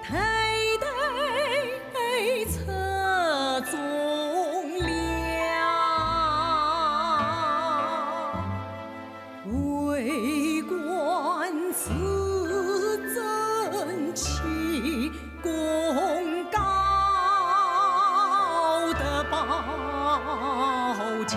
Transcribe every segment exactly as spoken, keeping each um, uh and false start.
佩戴车中了，为官是正气，功高的报家。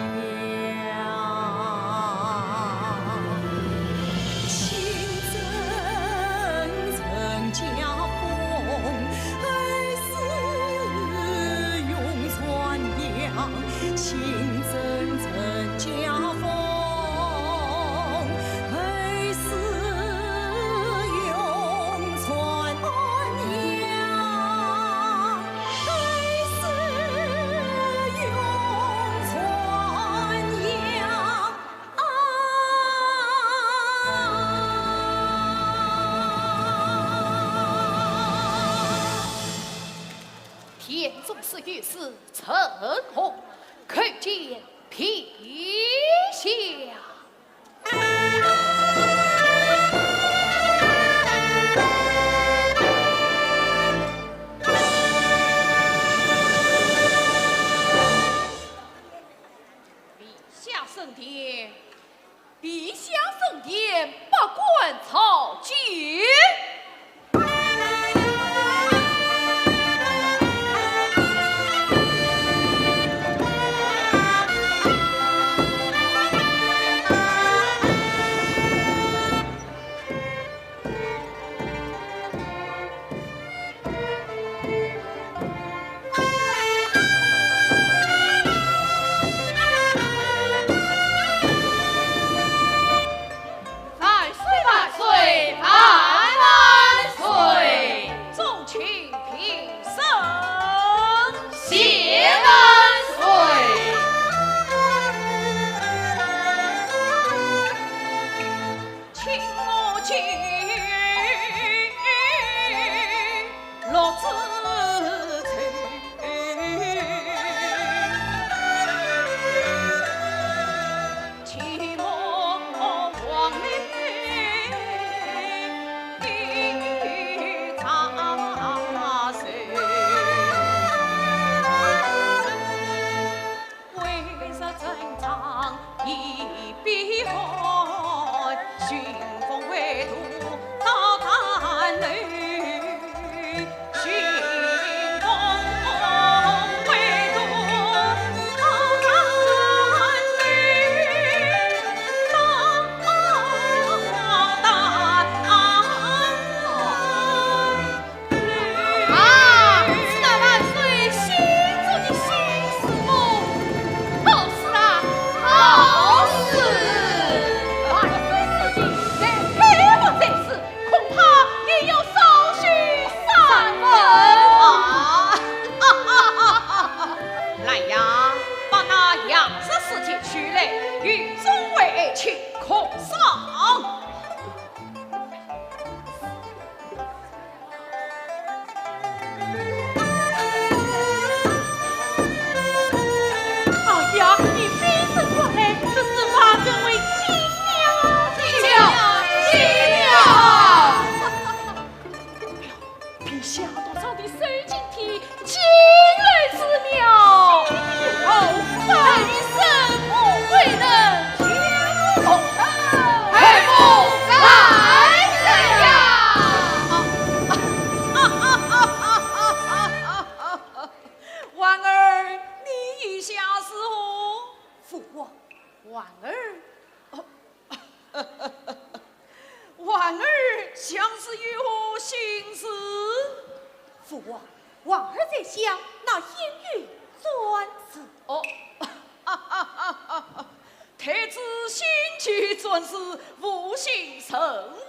田中是御史陈洪，叩见陛下。陛下圣典。 陛下圣典，百官朝见。万岁万岁万万岁！众卿平身。谢万岁！ 请我进六子楼，启蒙皇帝的长寿。 为日正长一笔汗，寻风为度到潭头，寻风为度到潭头，到潭头。 啊，是那万岁新做的新书么？好书啊，好书！万岁书信，谁敢不赞赏？恐怕也要少许三分。啊，哈哈哈哈哈！兰呀，把那样式书信取来，与众位爱卿共赏。 哎呀，你飞身过来，这是把人为惊了。惊了，惊了！哎呀，陛下读上的收信帖，惊雷之妙，后妃生母未能，天无公道，后母难生呀！ 皇儿，你意下如何？父王，皇儿，哦，皇儿想是有心事。父王，皇儿在想那应允簪子。哦， 太子心急转世，无心成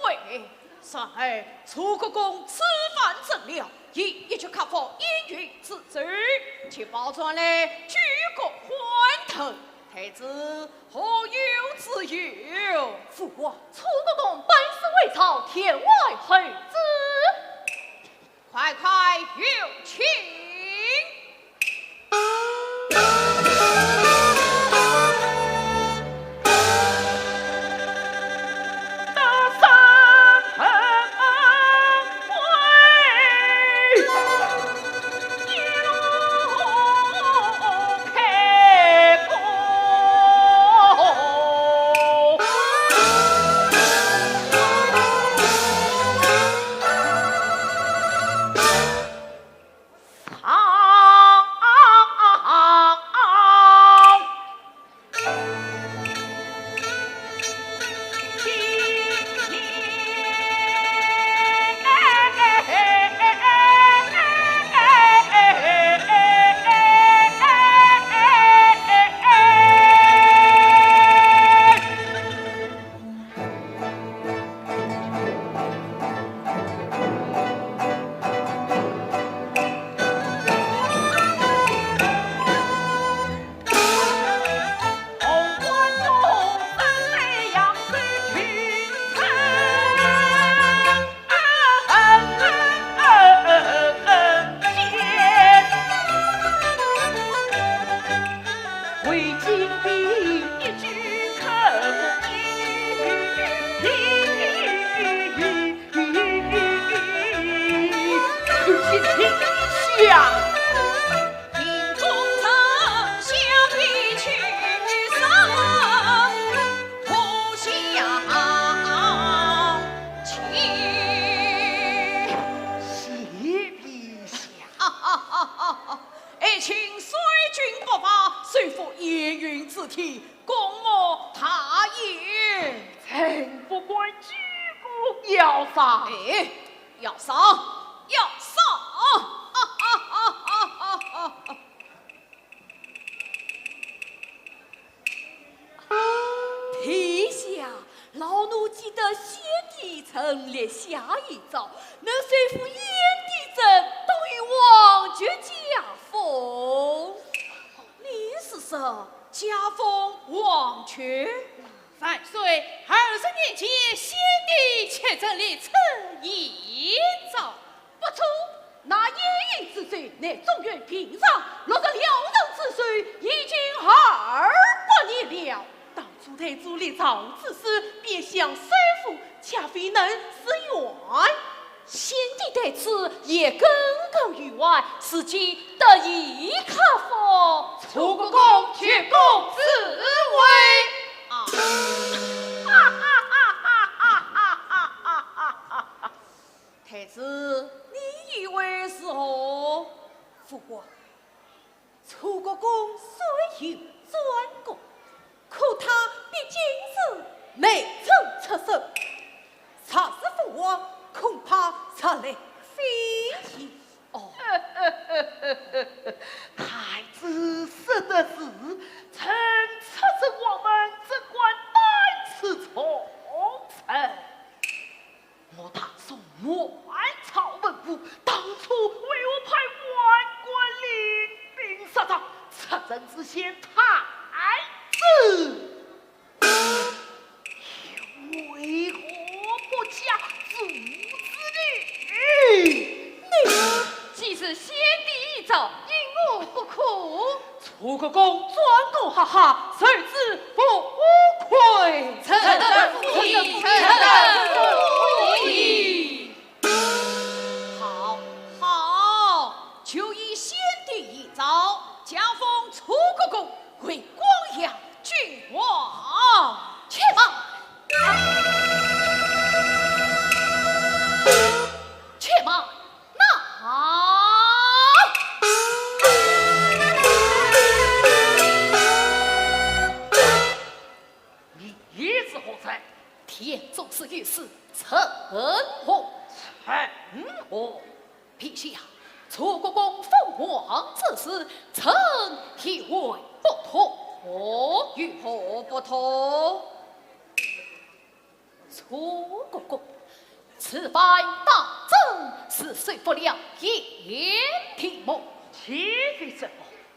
为。然而楚国公此番征了，亦一直克服应允之奏，捷报传来，举国欢腾。太子何忧之有？父王，楚国公班师回朝，天外候之。 快快有请。哎，要赏，要赏！哈哈哈哈哈哈！陛下，老奴记得先帝曾立下遗诏，能收复燕地镇，当与王爵加封。你是说加封王爵？ 万岁，二十年前，先帝确曾立此遗诏。不错，那燕营之守乃中原平常，落入辽人之手已经二百年了。当初太祖立诏之时，便想收复，岂非能如愿？ 先帝对此也耿耿于怀，如今得以克服。楚国公居功自伟。啊！太子，你意为如何？父王， 楚国公虽有专攻，可他毕竟是内臣出身，若是父王，恐怕实力非议。哦。太子说得是，臣出身王门，怎敢胆似从臣？ 我大宋满朝文武，当初为何派万官领兵杀张？出征之前，太子又为何不加诛之呢？你既是先帝遗诏，因何不可？ 楚国公专攻，哈哈，受之不愧。臣等服矣，臣等服矣。好，好，就依先帝遗诏，加封楚国公为广阳君王。且慢，且慢。 那……你是何人？殿中事有事，陈洪。陈洪？陛下，楚国公封王之事，臣意见不同。有何不同？ 楚国公，此番当真是收复了燕地么？岂非是否？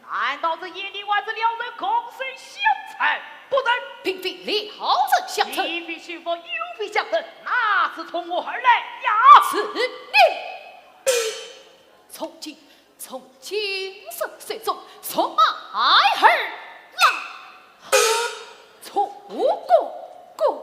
难道这燕地还是辽人拱手相让不成？并非辽人相让。岂非是否？有非相争，那是从何而来呀？是你！从今 从今日手中，从马而来，楚国公。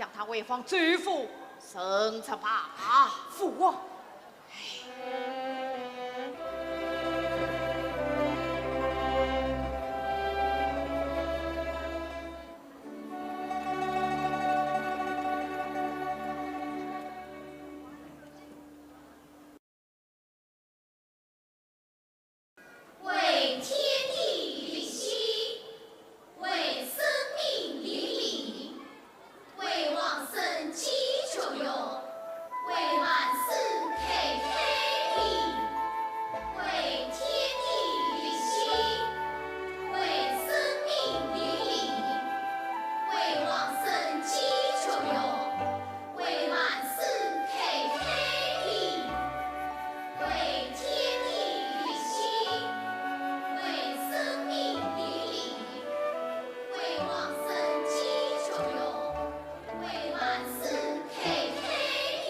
将她回房周府审着吧。父王。为天地立心，为生民立命，为往圣继绝育，为万世开太平。为天地立心，为生民立命，为往圣继绝育，为万世开太平。 为天地立心，为生民立命，为往圣继绝育，为万世开太平。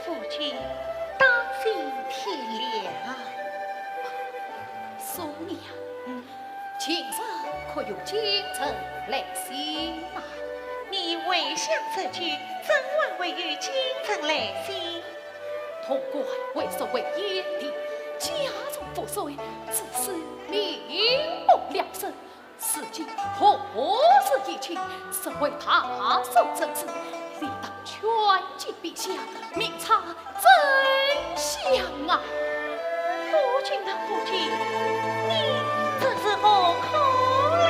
夫君，当心天良。 素娘，嗯。今日可有京城来信啊？你回想这句，怎还会有京城来信？潼关为首为燕地，家重父衰，致使民不聊生。如今何日议亲，身为大宋臣子，理当劝进陛下，明察 真相啊！夫君啊，夫君，你这是何苦嘞？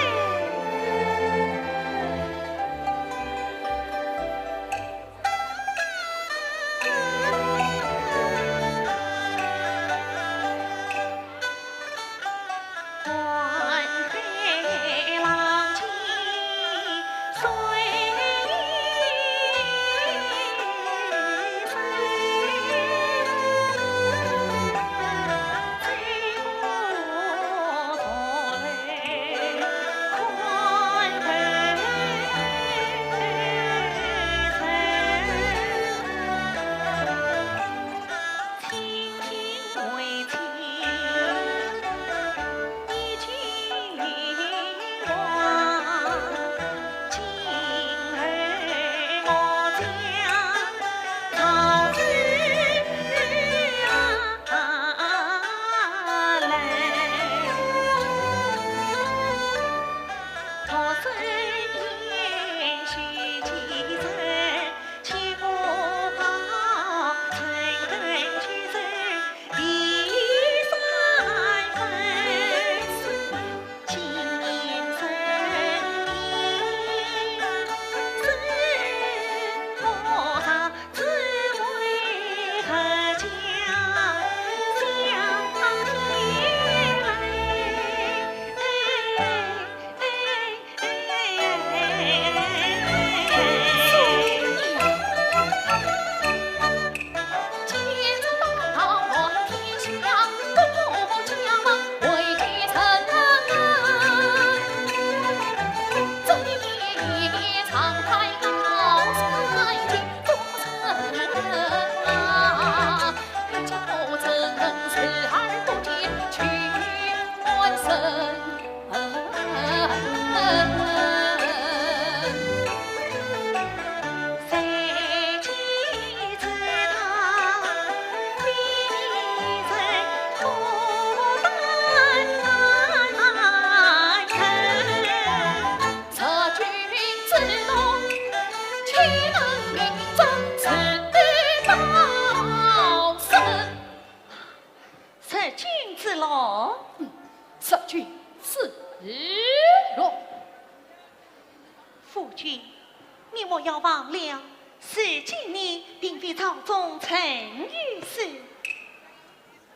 朝中陈御史，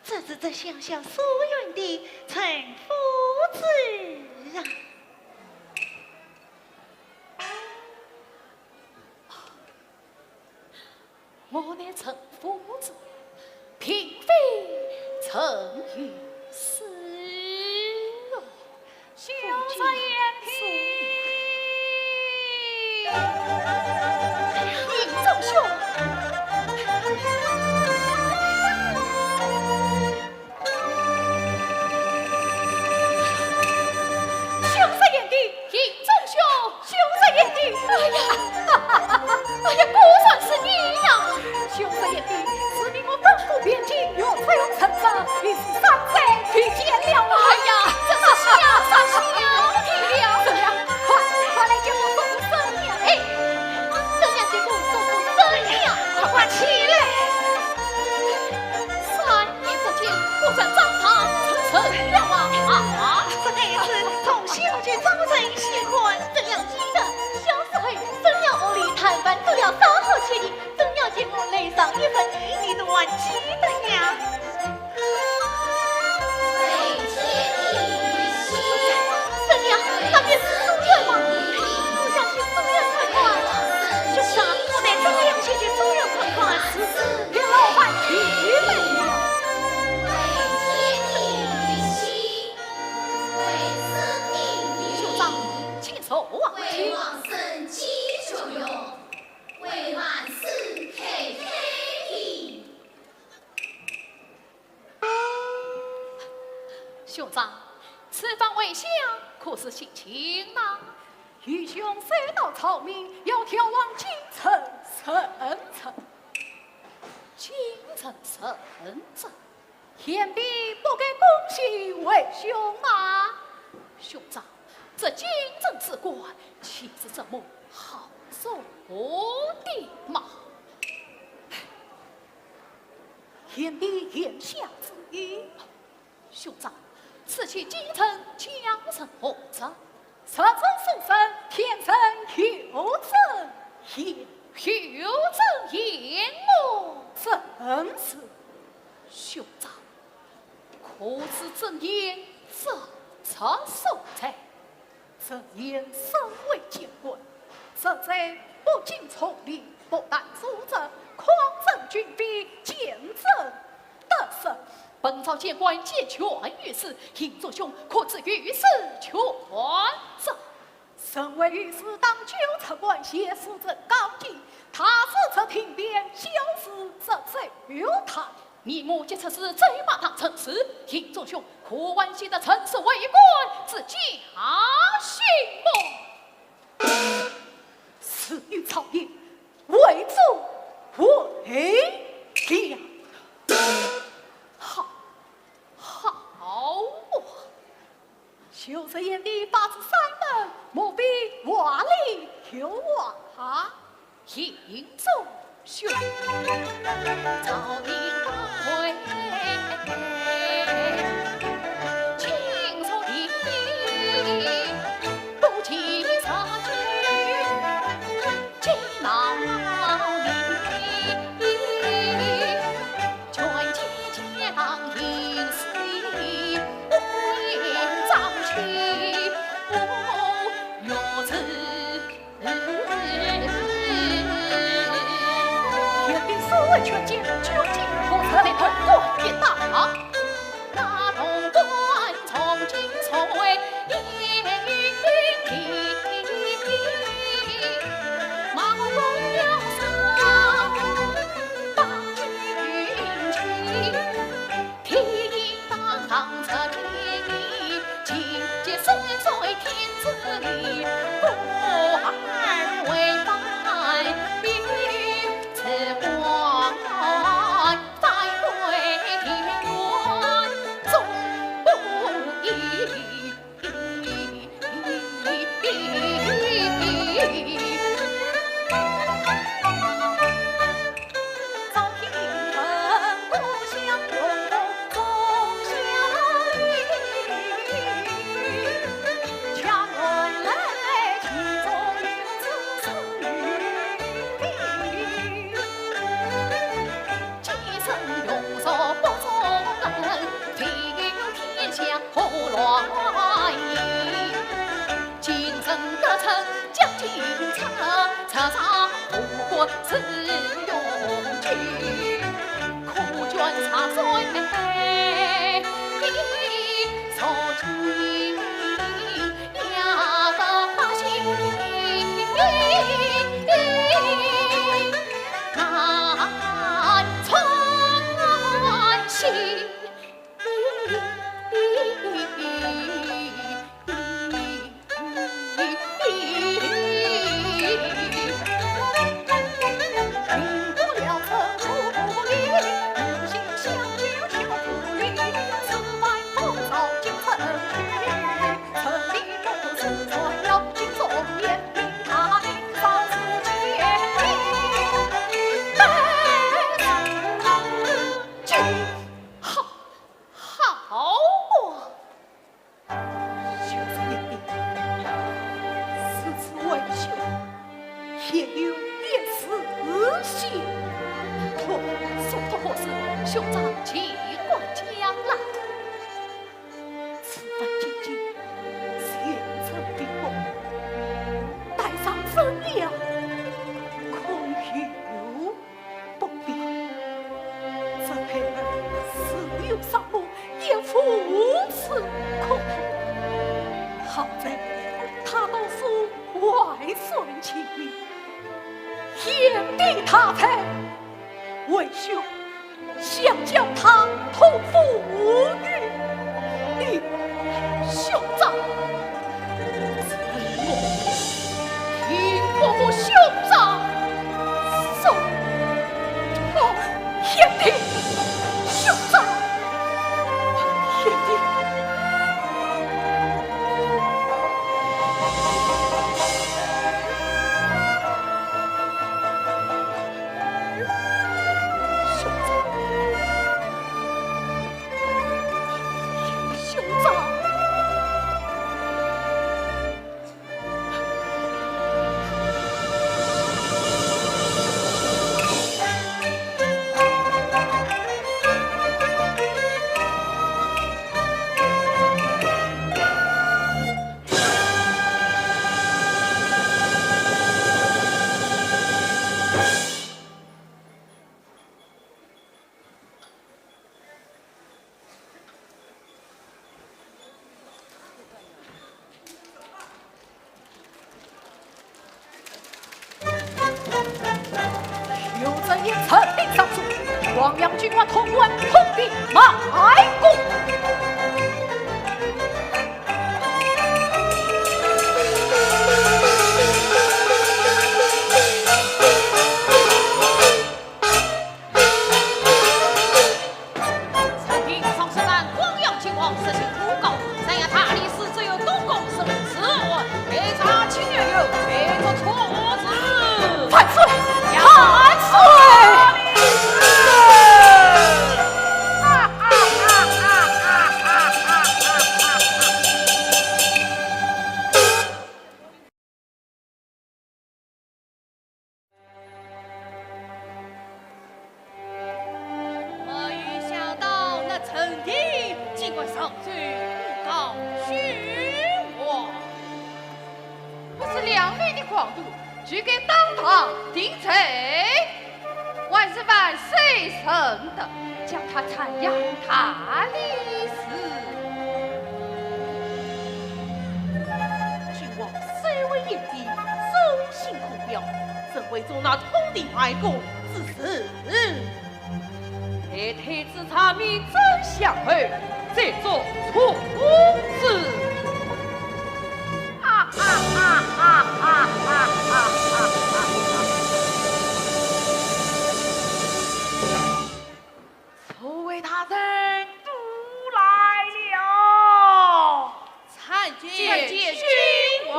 这是这乡下所愿的陈夫子啊。我乃陈夫子，并非陈御史哦。 兄长贤弟，应忠兄，兄长贤弟，应忠兄，兄长贤弟，哎呀，哎呀，果然是你呀！兄长贤弟，是你我奔赴边境，越水成舟，一时三载就见了啊！哎呀，真是吓煞小弟了！怎么样？快，快来见我叔父生了！哎，怎样见我叔父生了？快快起来！三年不见，果然长大成人了啊！啊，这孩子从小就招人喜欢，怎样记得？小时候，生了我里探班都要烧好些的， 总要见我来上一分，你都还记得呀？怎样，那便是书院吗？我想去书院看看。兄长，我带着你们去书院看看。是，是，老板，去吧。兄长，请坐啊。 兄长，此番回乡可是喜讯呐？愚兄收到奏命，要调往京城任职。京城任职？贤弟不敢恭喜为兄啊！兄长，这京城之官，岂是这么好做的嘛？贤弟言下之意？ 兄长，此去京城将任何职？入任书生，添任右正言。右正言么？正是。兄长，可知正言之职所在？ 正言身为监官，职责不仅从令，不但督察，匡正军备，见证得失。本朝监官健全御史，应忠兄可知御史全职？身为御史，当九尺官衔，手执高旗，大事则听天，小事则奏弹。 你我皆出自走马当中，应忠兄可还记得陈氏为官之教训么？自有曹操，为主为将。好，好啊！ 兄长贤弟发此山门，莫非话里有话？应忠兄。好啊！ 学生一定，如此为兄，也有一丝心痛。说得合适，兄长尽管讲来。此番进京，前程兵马，带上军粮，恐有 不便，这孩儿自幼丧母，也无处可托。好在他多受外孙情谊，贤弟大才，为兄 想将他托付于你，兄长。听我，听我，兄长。走。哦，贤弟，兄长，贤弟。 兄长，兄长。有这一陈兵相助，黄杨军马统领通兵马过。 陈兵上山，光耀金黄，实行武功，三亚大力士只有东宫是如此，被查清原有，罪作处置。万岁！万岁！没有想到那陈定竟敢上奏，告君王。不是两位的狂徒，就该当堂定罪，还是万岁圣德，将他暂押大理寺。君王虽为贤弟，忠 心可表，怎会做那通敌卖国之事？待太子查明真相后，再作处置。啊啊啊啊啊啊啊啊啊！诸位大人都来了。参见，参见君王。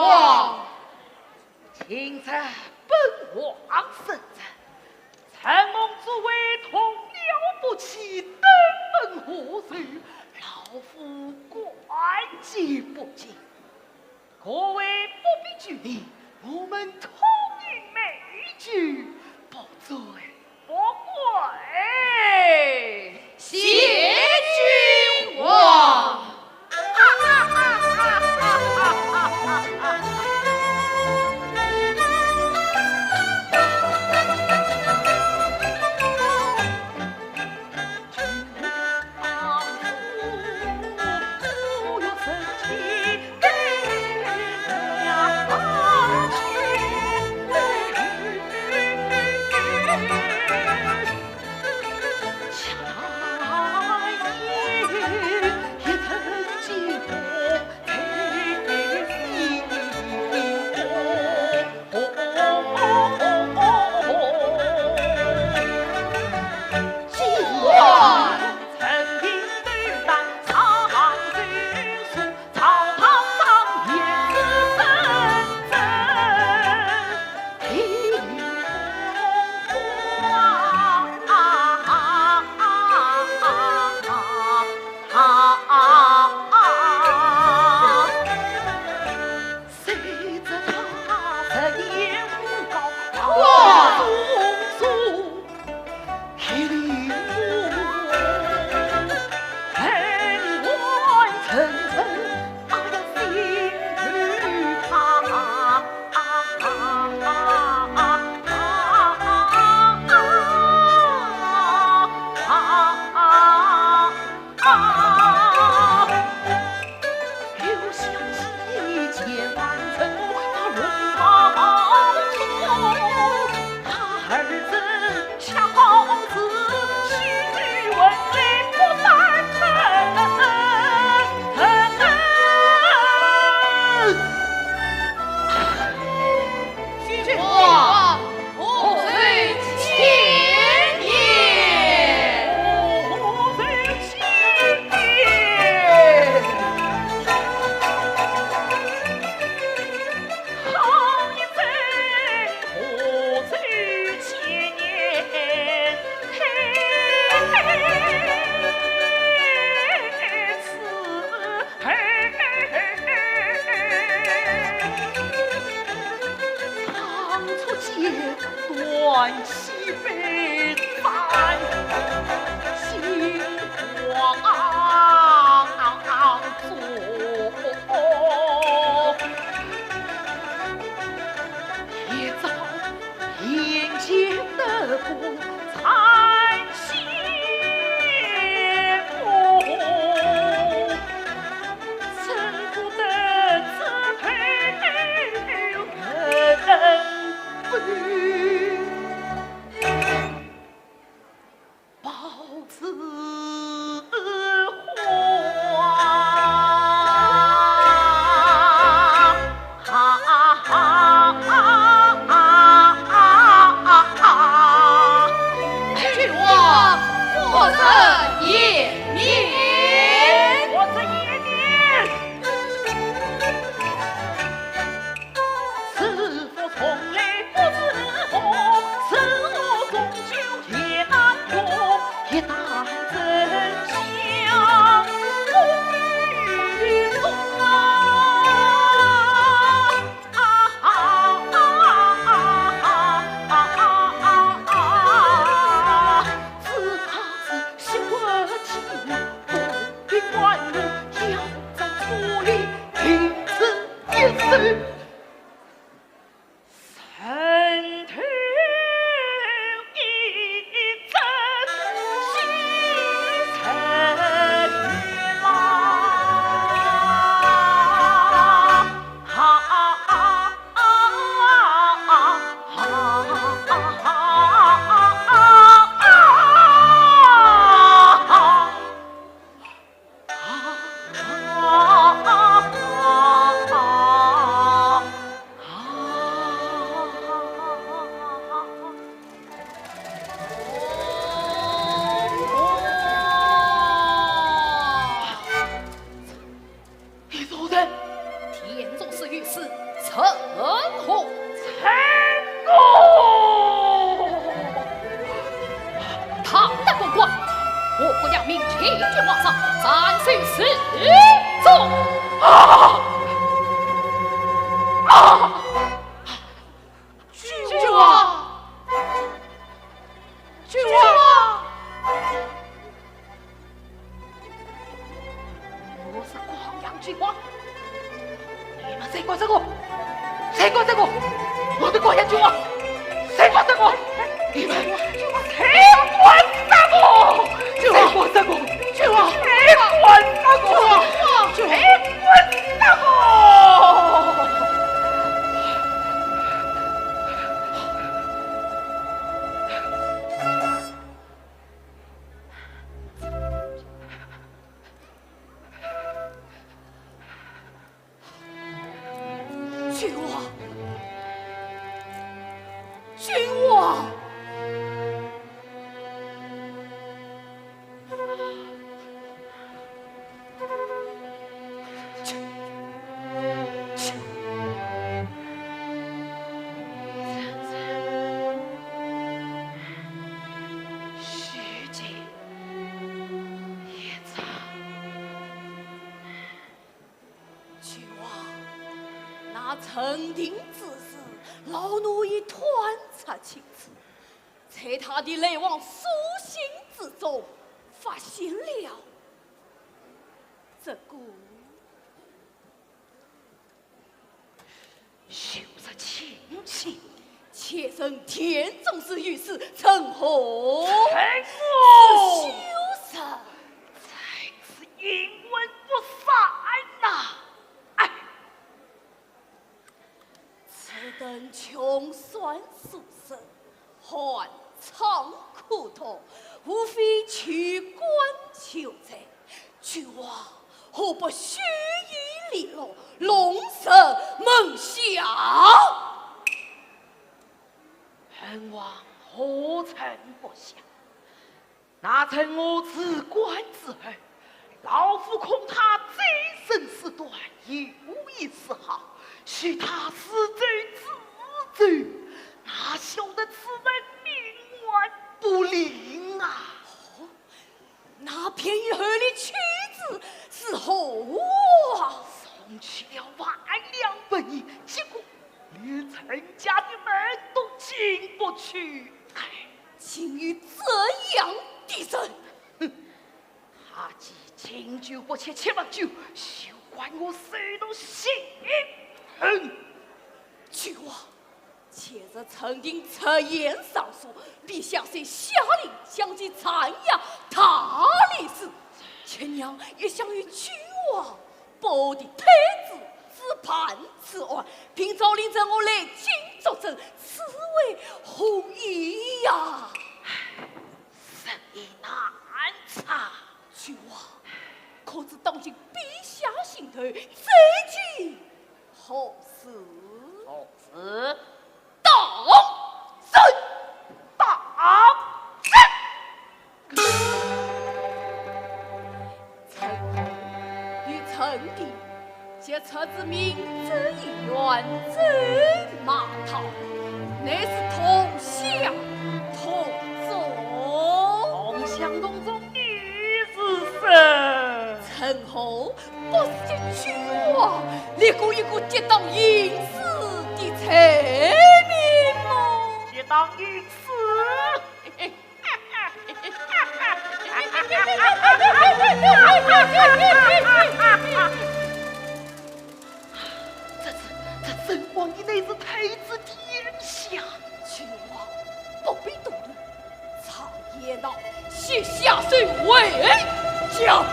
今日本王圣旨，承蒙诸位同僚不弃，登门贺寿，老夫感激不尽。各位不必拘礼，我们同饮美酒，不醉 不跪。谢君王。这一面。我这一面。 你做的，田中是御史，陈何？陈功！大胆公关，我国良民齐聚华山，斩首示众。啊！啊！君王！君王！ 我是广阳君王，你们谁敢杀我？谁敢杀我？我的广阳君王，谁敢杀我？你们谁敢杀我？君王，谁敢杀我？君王，谁敢杀我？君王，谁敢杀我？ 君王，君王！许姐，也罢。 君王，那陈定之事，老奴已探查清楚，在他的来往书信之中，发现了这个…… 休得轻信，且闻田中之御史陈何？陈何？是休得。在此一问不三呐！哎，此等穷酸书生， 寒窗苦读，无非求官求财，君王何不修医利乐，弄实门下？恩王何曾不晓？ 那陈何辞官之后，老夫恐他再生事端，有一丝好，许他自奏自奏，哪晓得此人冥頑不灵啊！哦，那便宜厚礼取之是何物啊？送去了万两纹银，结果连陈家的门都进不去。哎， 竟有这样的人！哼，他既敬酒不吃吃罚酒，休怪我手毒心狠。君王，前日陈定出言上书，陛下虽下令将其斩押大理寺，卿娘一向与君王 保的太子之办此案，并朝令召我来京作证，此为何意呀？实在难查。君王，可知当今陛下心头最急何事？何事？当真！当真！肯定，即出自明州县远州码头，乃是同乡同宗。同乡同宗，你是谁？陈和，不是这句话，列过一个抵挡营私的罪名吗？抵挡营私？ 这是，这是，陈王爷乃是太子殿下。君王不必多虑，常言道，膝下受为将。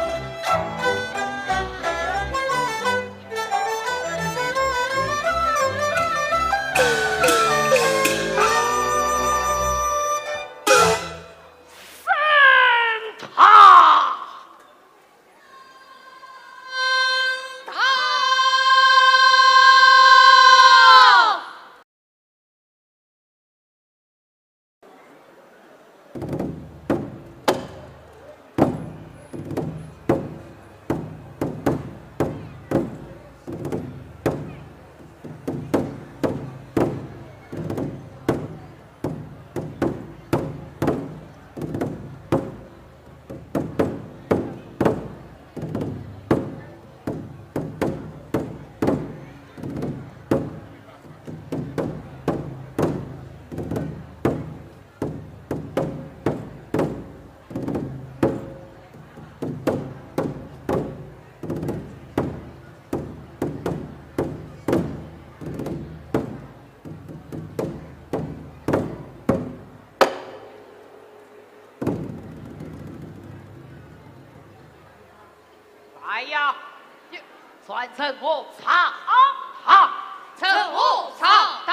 来呀！传臣下朝。好，臣下朝。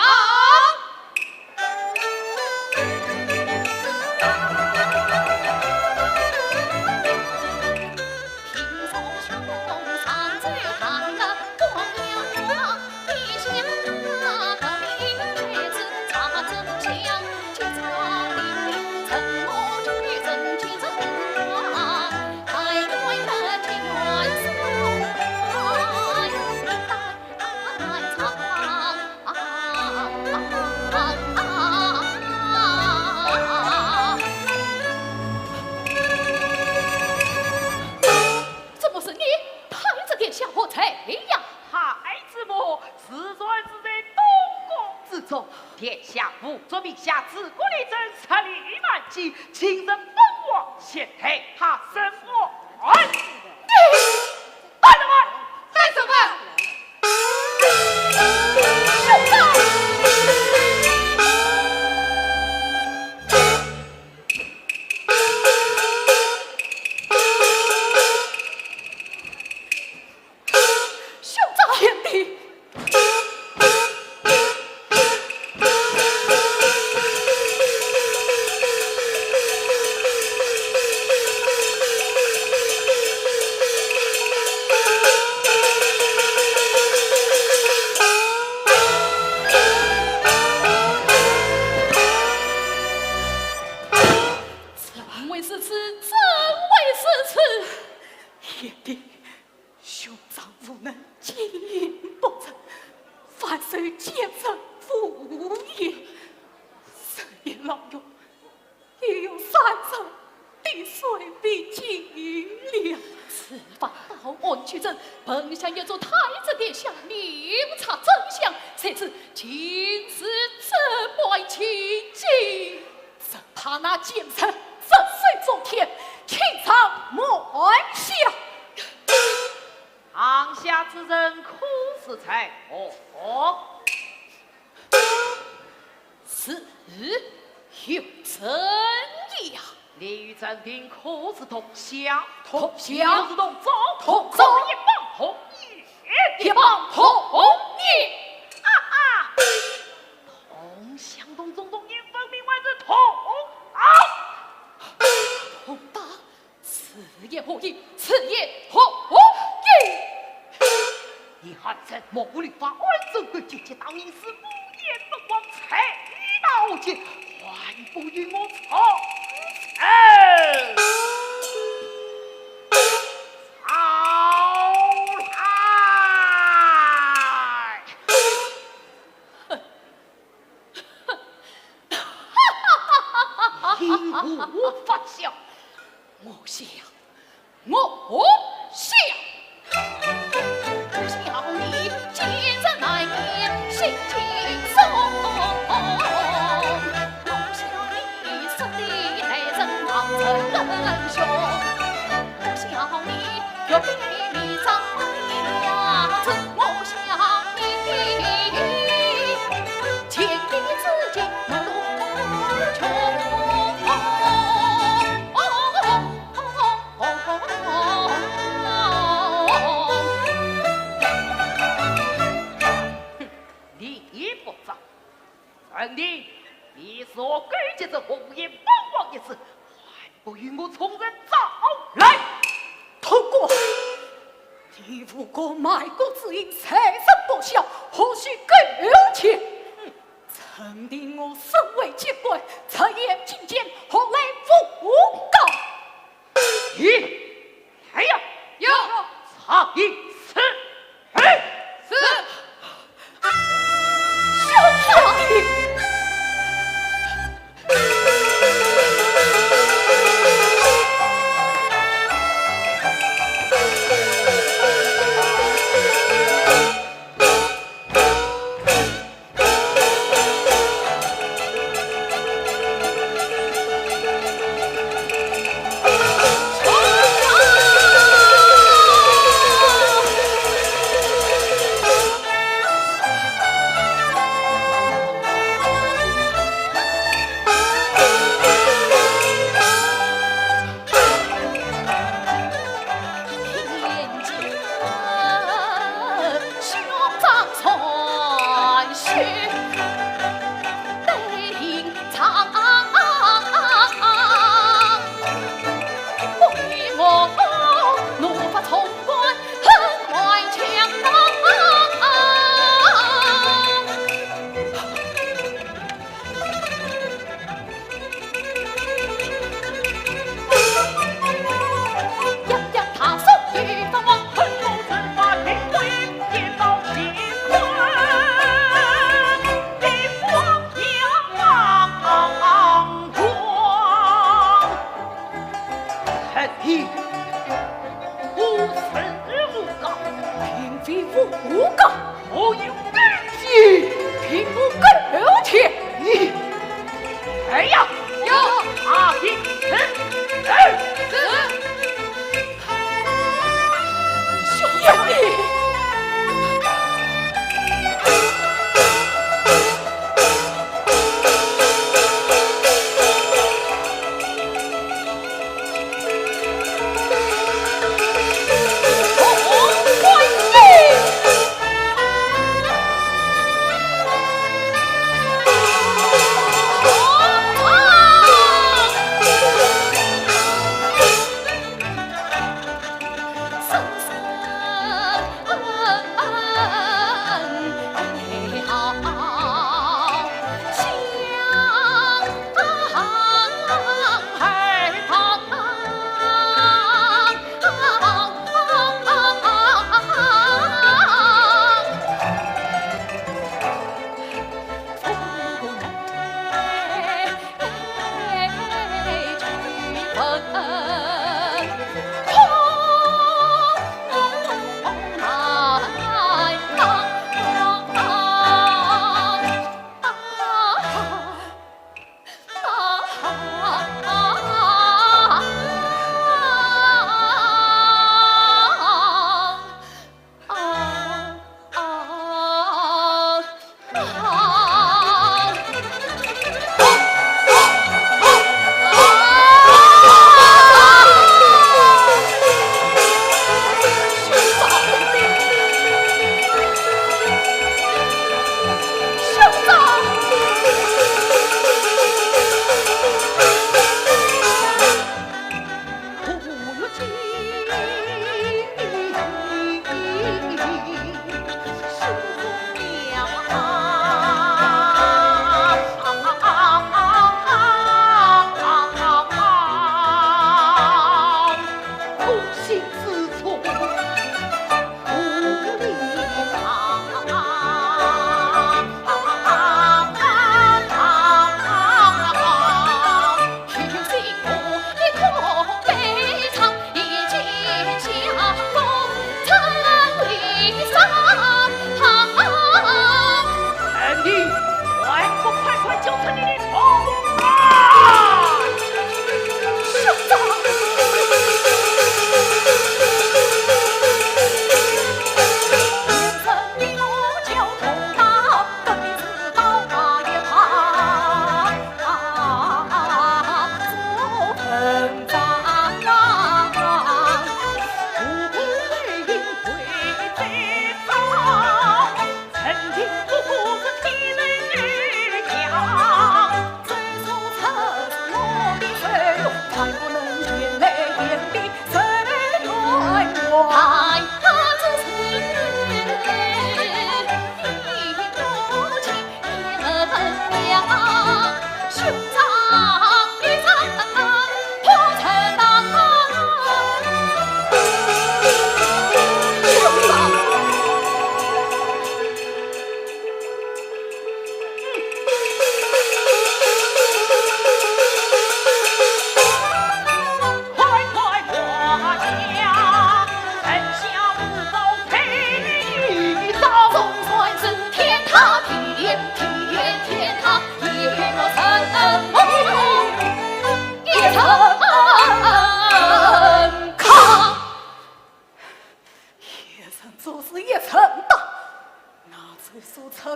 怎么是你？太子殿下何罪呀？太子母自传是在东宫之中，殿下无足明下，自古立正，设立万机，请人本王前台，他身无案。你！带什么？带什么？ 兄长！贤弟！ 怎会如此？怎会如此？贤弟，兄长无能，奸淫不成，反受奸臣污言，深夜牢狱，已有三日滴水未进了。此番到案取证，本想要助太子殿下明察真相，谁知竟是这般情景。 只怕那奸臣贼首中天，情长满下。堂下之人可是在何方？是，有朕呀。你与朕定可是同乡？同乡。可是同宗？同宗。可是一帮同业？一帮同业。哈哈！ 同乡同宗，同年分明还是同行。同党，此言何意？此言何意？你还真目无律法，安怎敢借机打人，是污言本王，罪大恶极，还不与我从实招来！我发笑。我笑，我笑。我笑你奸人难辨心机松，我笑你说的害人望尘凶。 我笑你，又比你长得样子，我笑你，千里之间不同穷。你也不招。 问你，你所勾结这红衣帮帮一子，还不与我从实招来？大哥，你无故卖国之行，罪人不小，何须勾结？哼，曾经我身为节官，直言进谏，何来诬告？ 咦，来呀！有。查一次。嘿，是。小子！你，我是诬告，并非我诬告。 何有根据？凭我勾结。你，来呀！有。查一次。是。兄弟。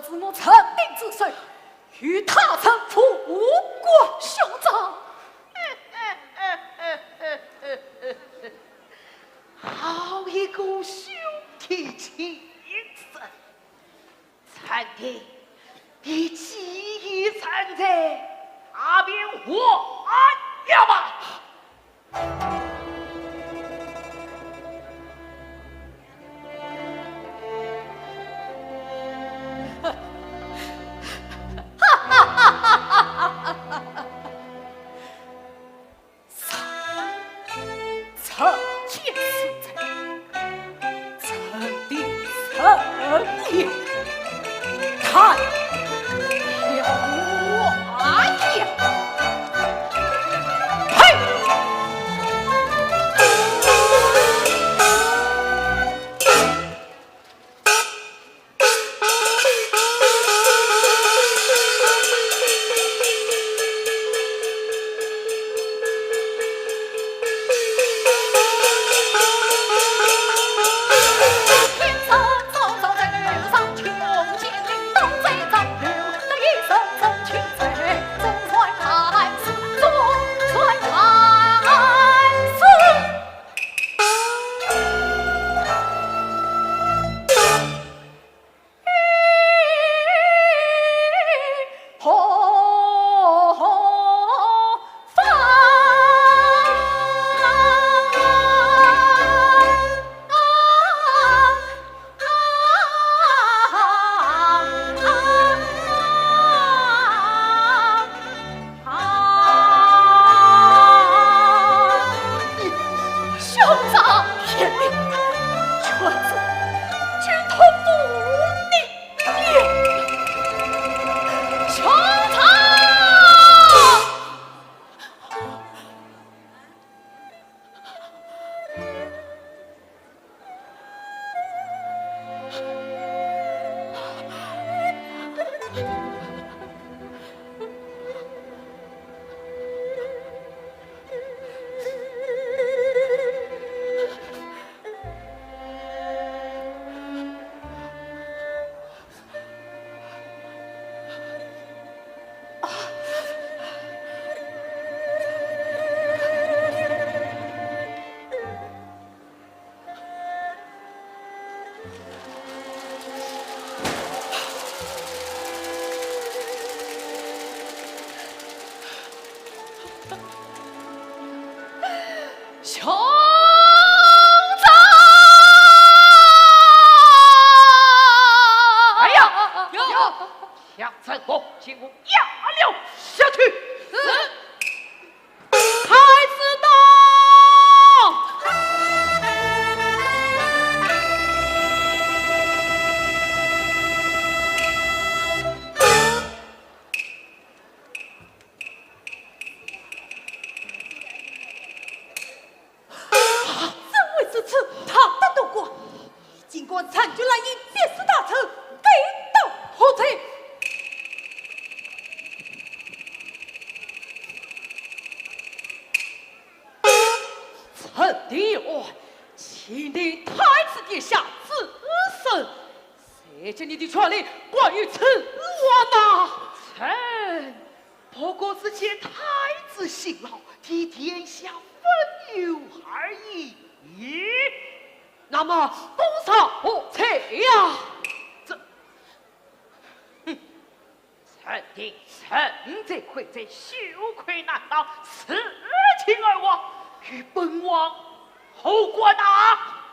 是我陈定之手，与他人无关。兄长，好一个兄弟情深。陈定，你既已认罪，那便还押吧。 兄长，贤弟，全是军统府的兄长。 兄长！哎呀，有，有，将这个给我押了下去。是。太子到！ 怎会如此？他的东郭，竟敢占据了一边，是大臣，该当何罪？陈定，请听太子殿下主审，谁给你的权力管理此案呐？臣 不过是见太子辛劳，替殿下分忧而已。那么，封赏何罪呀？这，哼，臣定臣在，罪在，休愧难当，此情而亡，与本王无关啊！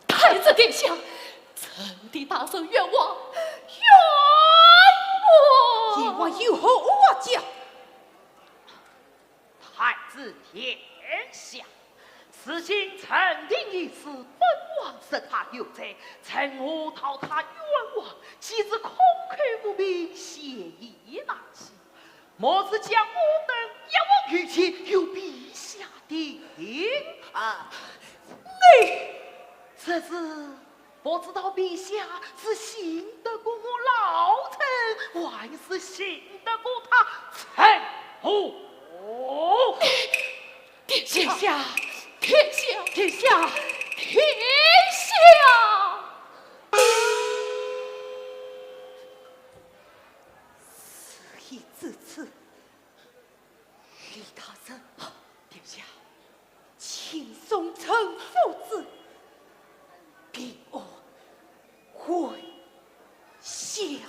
太子殿下，臣的大人冤枉，冤枉！冤枉有何冤枉？ 太子殿下，如今陈定已死，本王赦他有罪，臣何道他冤枉，岂是空口无凭，嫌疑难清？莫是将我等押往御监，由陛下定啊？你，这是 不知道陛下是信得过我老臣，还是信得过他陈洪？殿下，殿下，殿下，殿下！轻松陈夫子，平安回乡。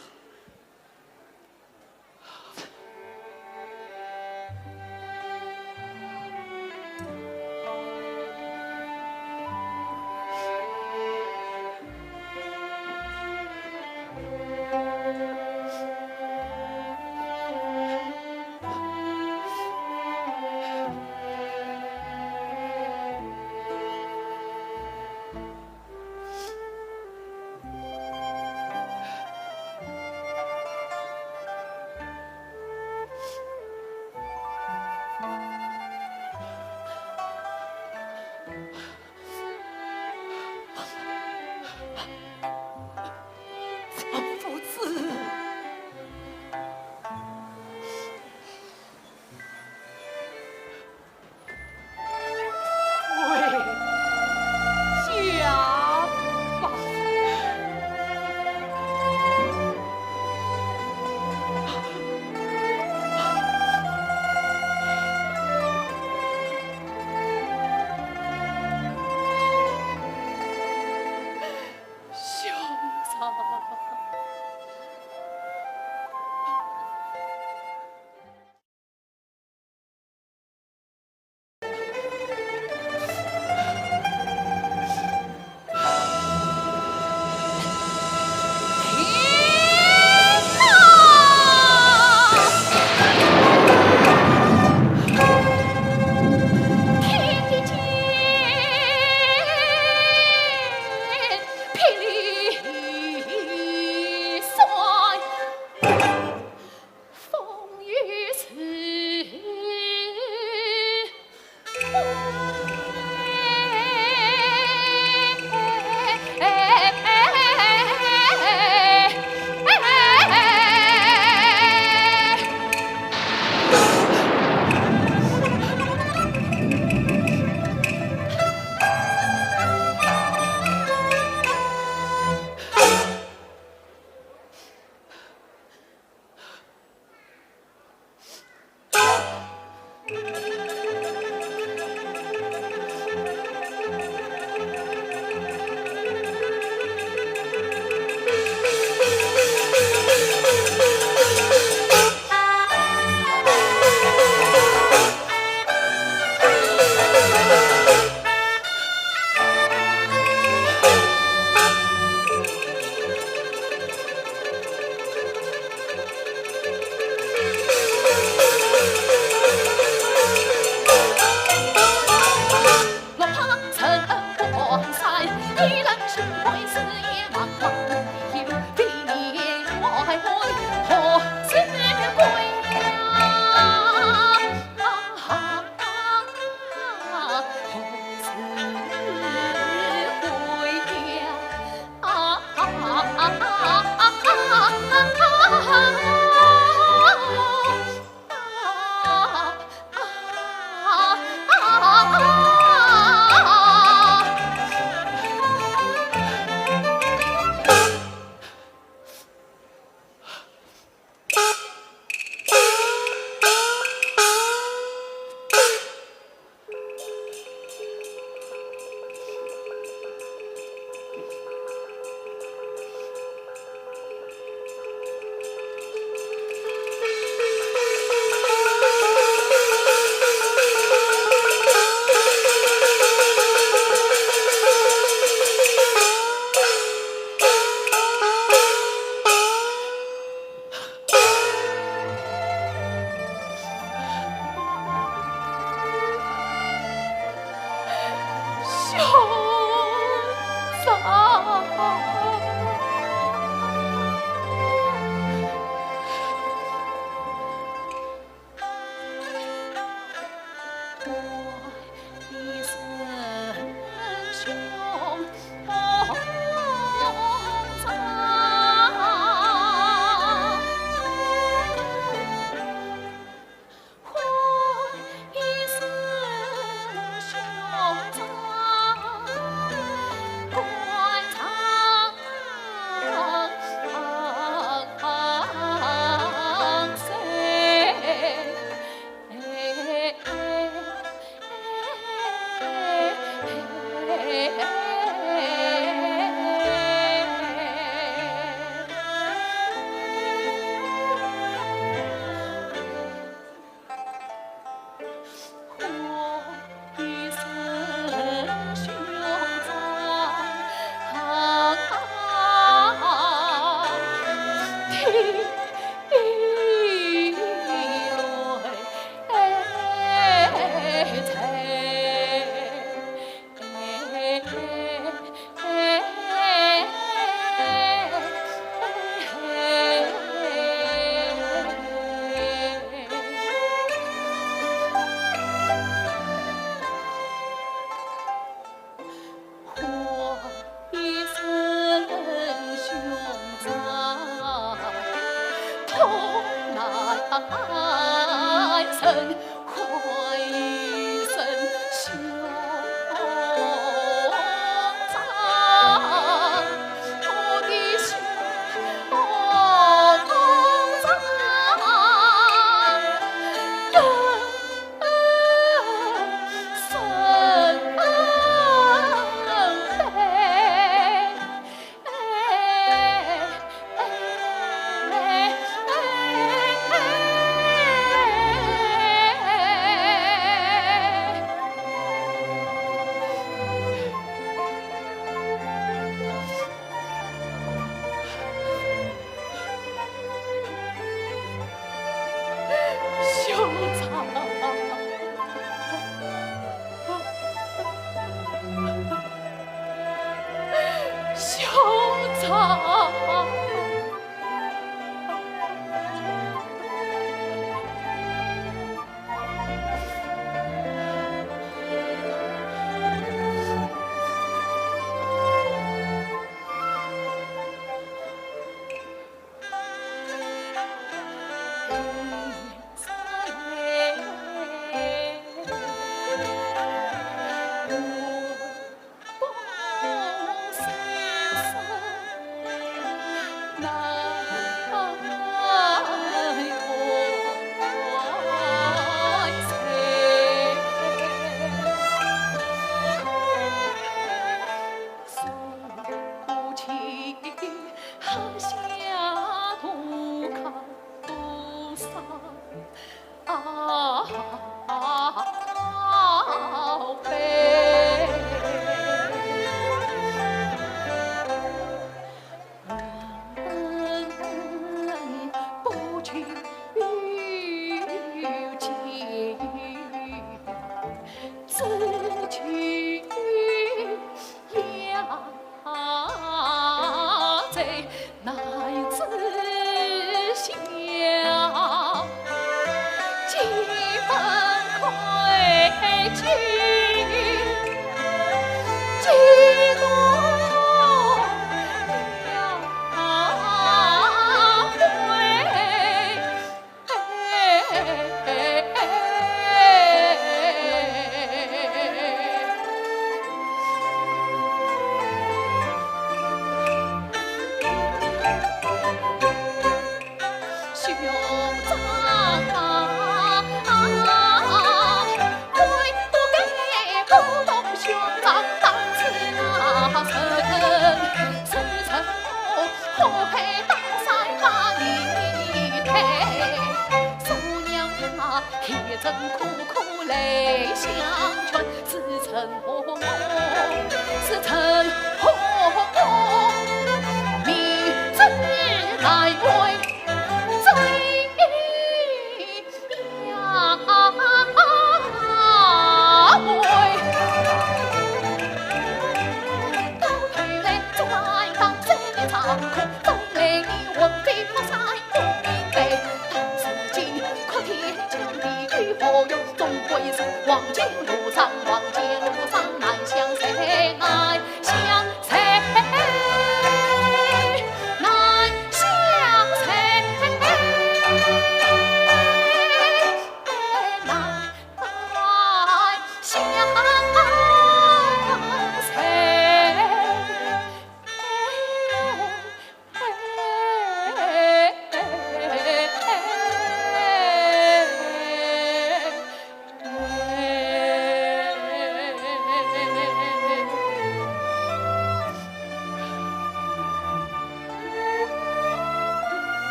兄长，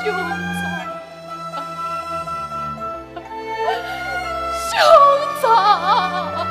兄长。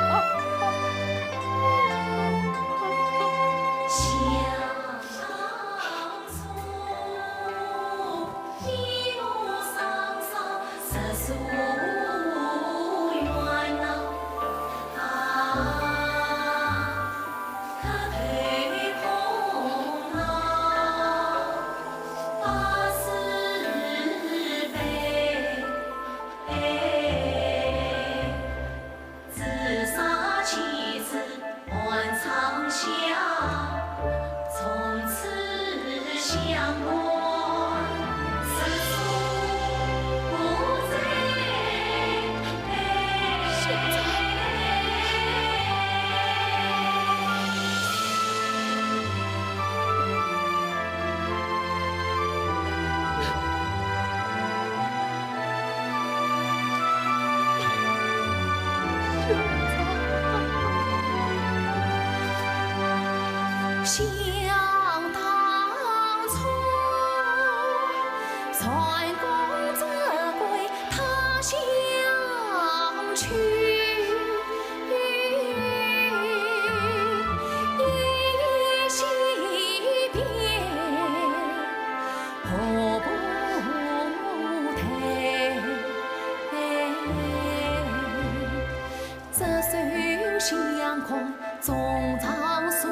中长苏，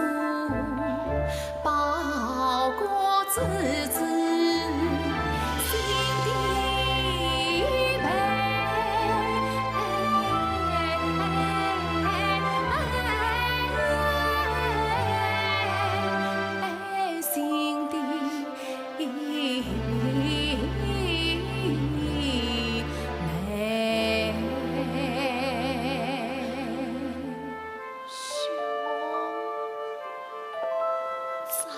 报国之子，新帝妹。新帝 妹。兄长。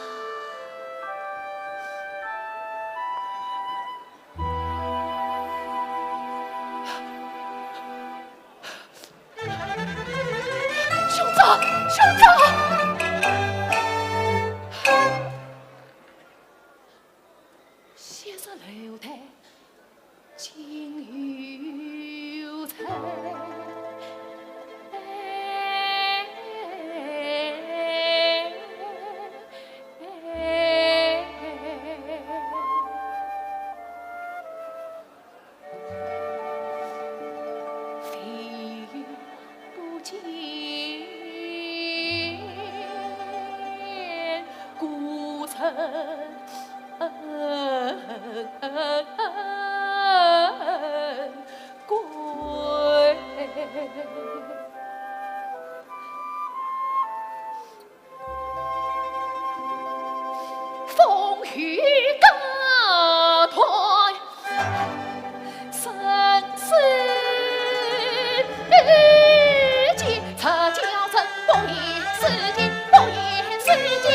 兄长，兄长！ 昔日楼台今犹在。飞不见故人归。 风雨隔断生死劫，赤脚人不言世间，不言世间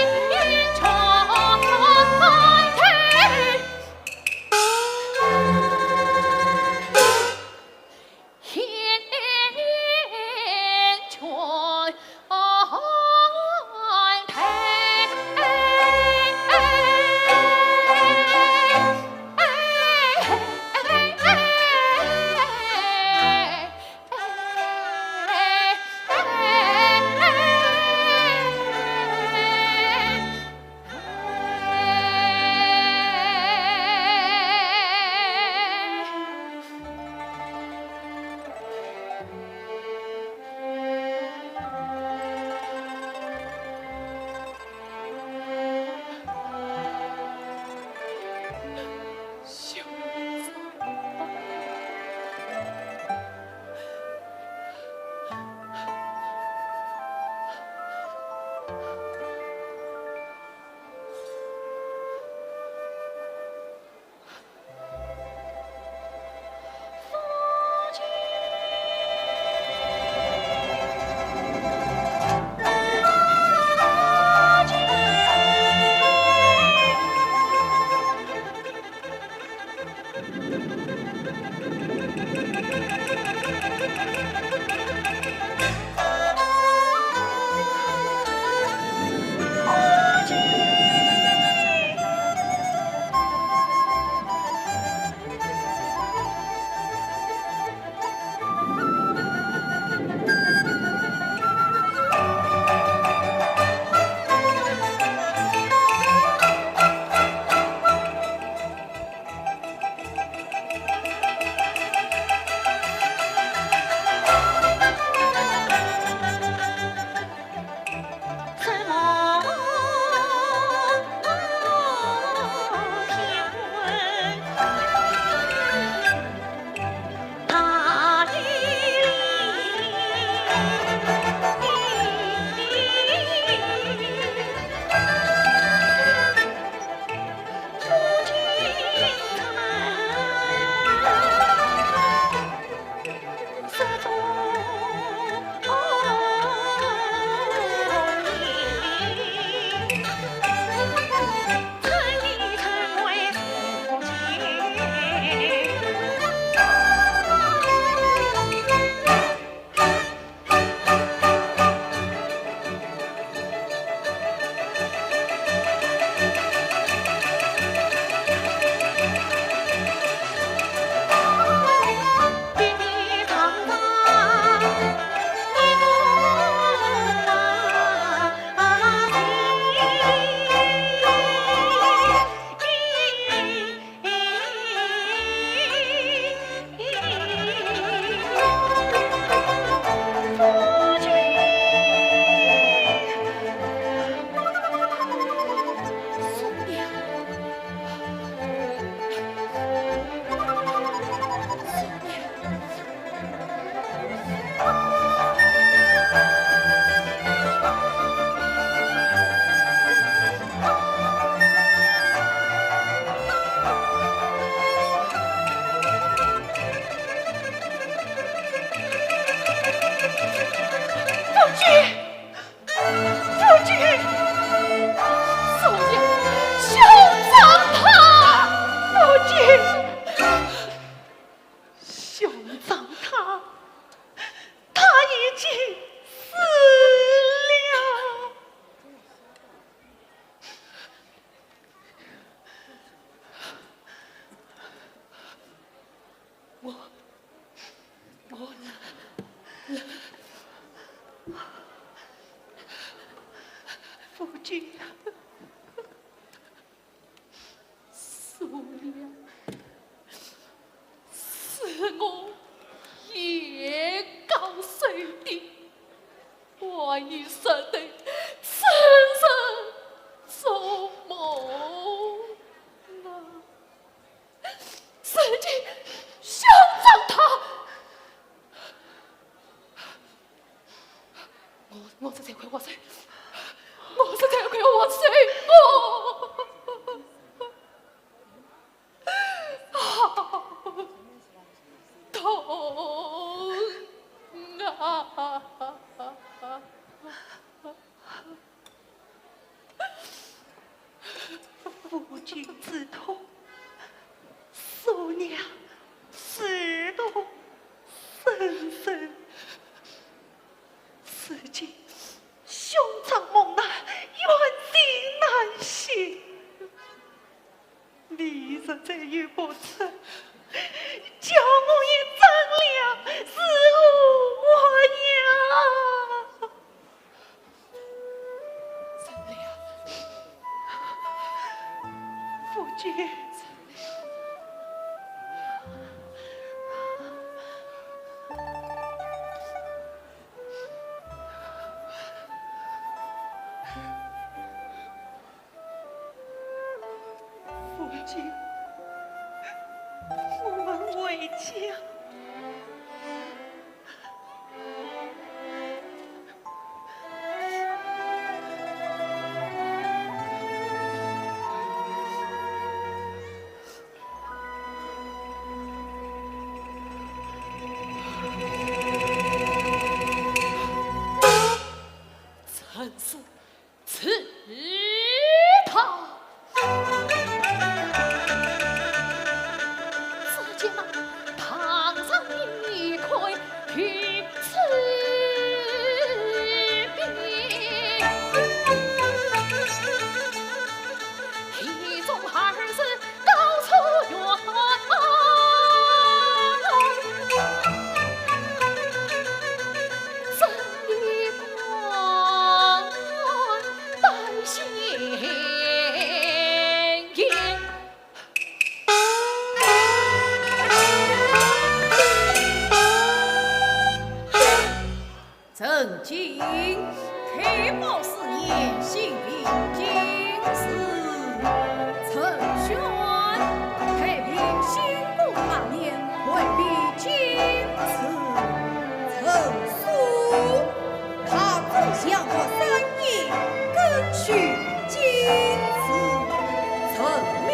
全退。夫君，夫君，休葬他！夫君，休葬他，他已经死了。我，我来，来。夫君，苏良是我年高寿低，万一实在痴人做梦啊！ 如今休葬他。我，我是罪魁祸首，我是罪魁祸首，我，啊，痛啊！ 夫君之痛，苏娘自痛深深。如今兄长蒙难，冤情难伸。你若再有不测，叫我也斩了，如何活呀？ 夫君，夫君，我们回家。 陈氏 刺他。只见那堂上一块凭此匾，题中二字高出远，真以光 拜先贤。陈经，开宝四年，新平进士陈宣，太平兴国八年，回避进士陈叔。 太宗享国三年，更续进士陈敏。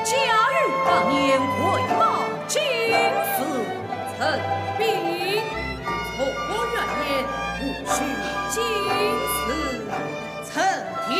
嘉佑八年，回报进士陈炳。崇武元年，补续进士陈廷。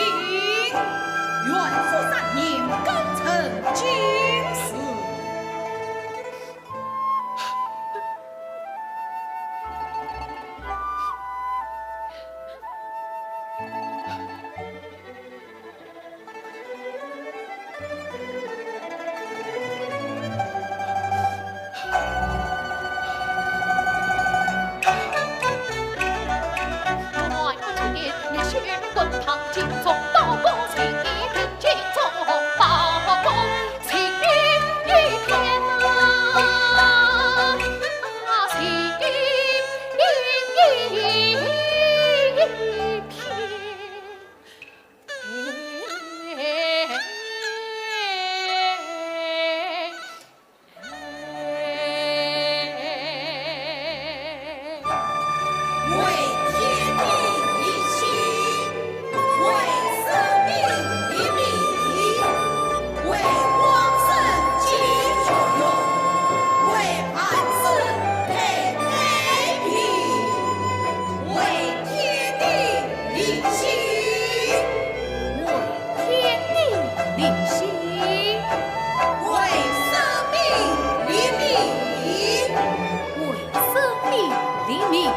你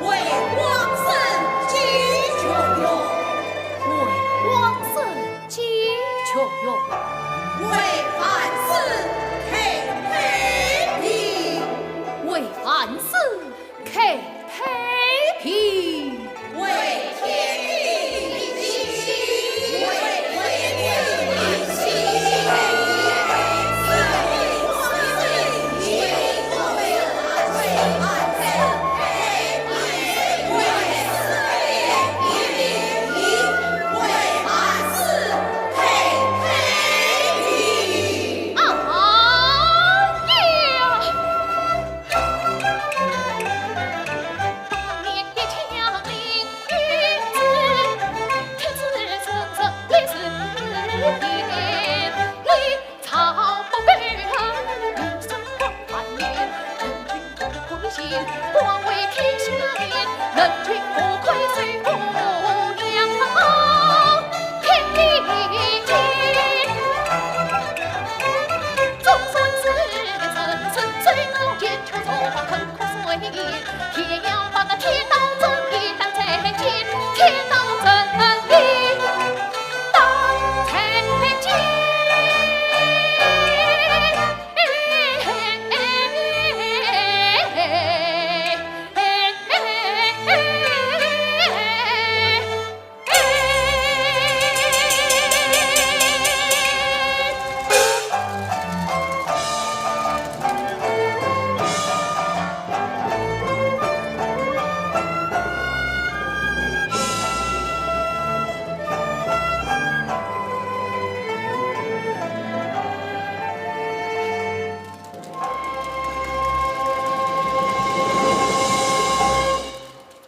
为王孙解穷凶，为王孙解穷凶，为万世开太平，为万世开太平，为天地立心，为天地立心。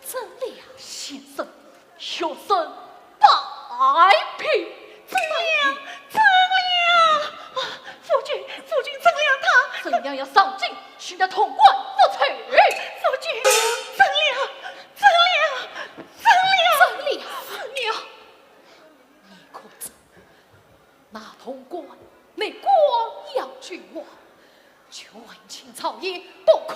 曾良先生，学生拜平。曾良，曾良，啊，夫君，夫君，曾良他，曾良要上京寻得潼关复仇。夫君，曾良，曾良，曾良，曾良，曾良，你可知 那潼关乃光耀君王，权倾朝野，不可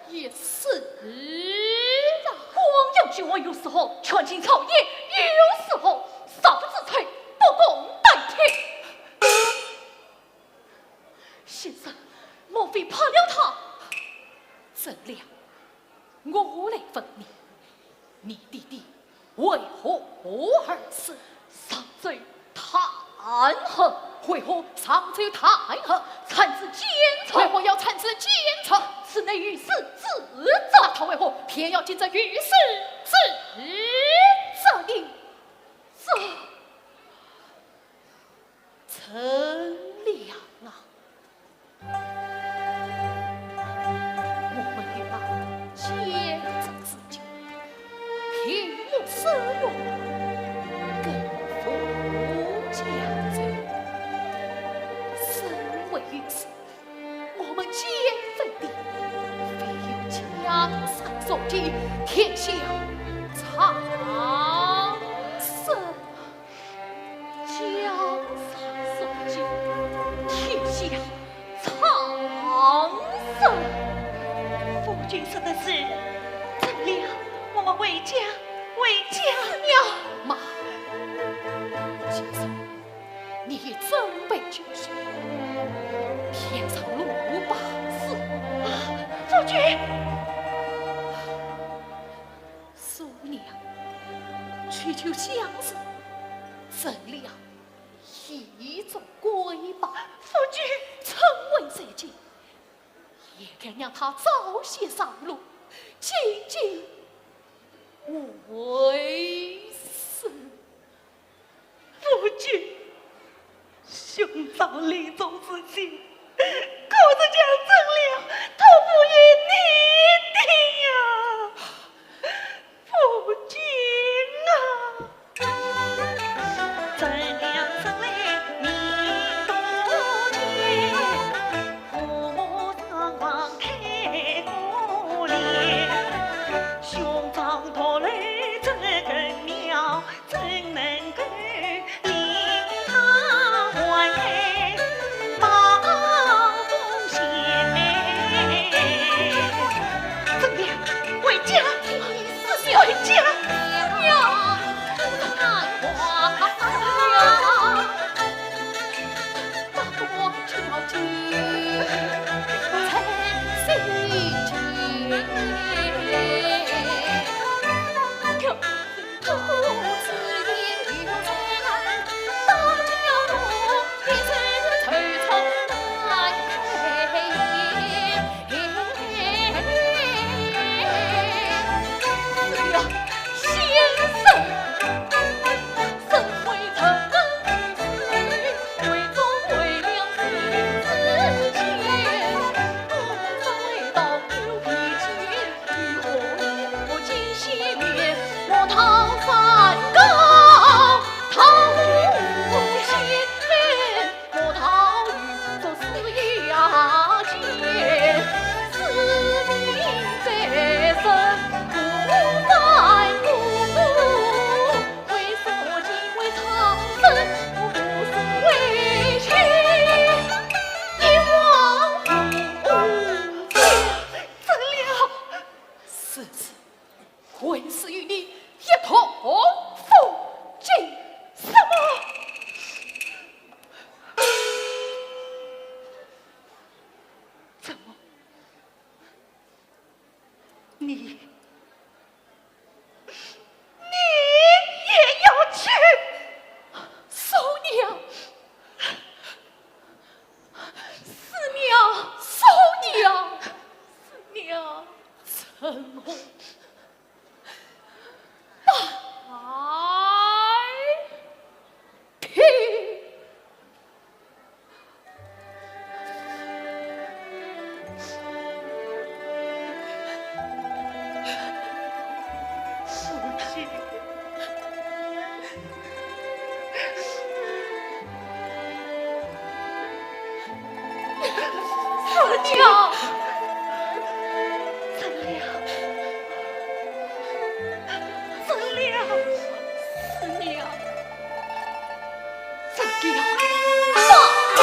一世啊！光耀君王又如何？权倾朝野又如何？杀父之仇，不共戴天。先生，莫非怕了他？曾良， 我来问你，你爹爹为何而死？上奏弹劾。为何上奏弹劾？参知奸臣。为何要参知奸臣？此乃御史旨奏。那他为何偏要听这御史旨奏呢？这…… 曾良啊，我们与马建州之间，平陆思源，更服江州。身为御史，我们兼分的，非有江山社稷，天下昌盛。 江山社稷，天下昌盛。夫君说的是，曾良，我们回家，回家。娘！妈，先生，你已准备就绪，便上路吧。是。夫君。 苏娘，去求相爷，曾良已作归吧。夫君。趁危在即，也该让他早些上路，进京回师。 夫君，兄长临终之前，可曾将曾良托付于你的呀？夫君啊！曾良生来面多情，父母双亡太可怜，兄长独留这根苗， 怎能够令他还报功显美？是子，为师与你一同赴京。什么？怎么？你，你也要去？宋娘，四娘，宋娘，四娘，怎么？ 四娘，怎了？怎了？四娘，怎了？放开！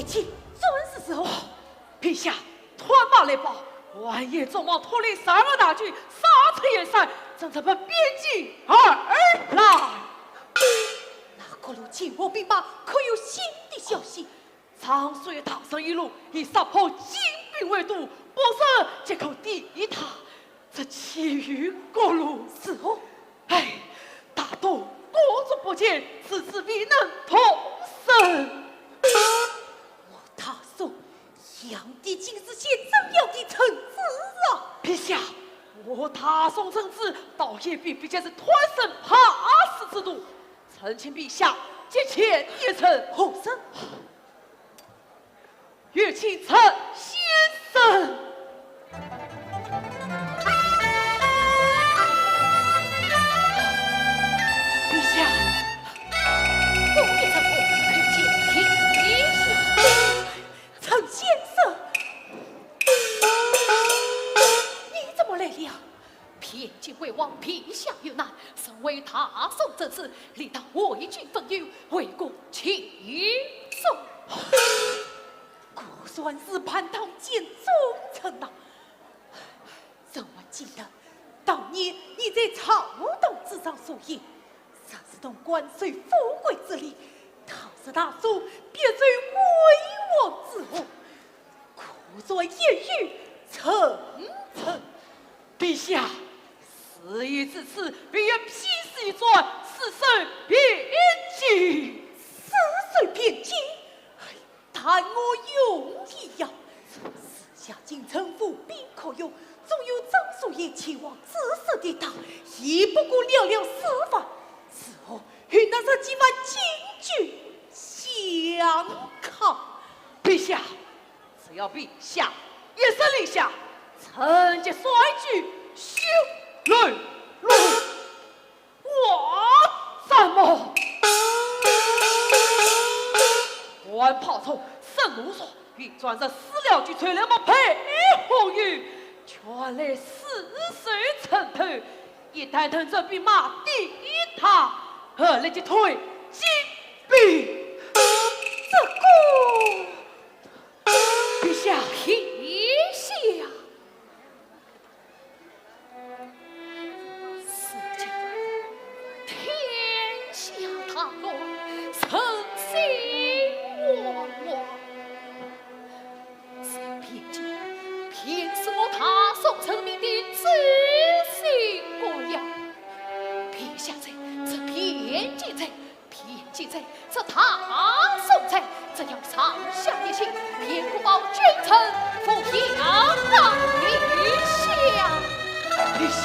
请转是时候。陛下，探马来报，完颜宗望统领十二万大军杀出燕山，正直奔边境而来。那各路秦王兵马可有新的消息？常随大人一路，以杀破金兵为度，不时即可抵达。这其余各路，是哦。唉，大都裹足不前，迟迟未能动身。我大宋，想必竟是些重要的臣子啊！陛下，我大宋臣子，倒也并非皆是贪生怕死之徒。臣请陛下节前一程。何事？有请陈先生。陛下，我给臣后叩见陛下。陈先生，你怎么来了？边境为王，陛下有难，身为大宋之子，理当为君分忧，为国尽忠。果然是叛唐奸忠臣呐！朕还记得，当年你在草堂之上所言，若是同官受富贵之礼，倘若大宋必受魏王之祸，可算一语成谶。陛下，事已至此，唯有批示一转，死守边境。死守边境？哎，谈何容易呀！四下京城无兵可用，纵有张叔夜前往止守抵挡，也不过寥寥四万，如何与那十几万金军相抗？陛下，只要陛下一声令下，臣即率军修路。 哇，什么？关炮冲、沈奴若、于传日、史料记、崔良木、沛洪宇，全来死守城头。一旦唐朝兵马抵达，何来击退金兵？这个，陛下，陛下。 如今天下大乱，人心惶惶。这边境便是我大宋人民的主心骨呀。边下在，这边境在， 边境在，这大宋在，只要上下一心，便可保君臣抚养天下。陛下，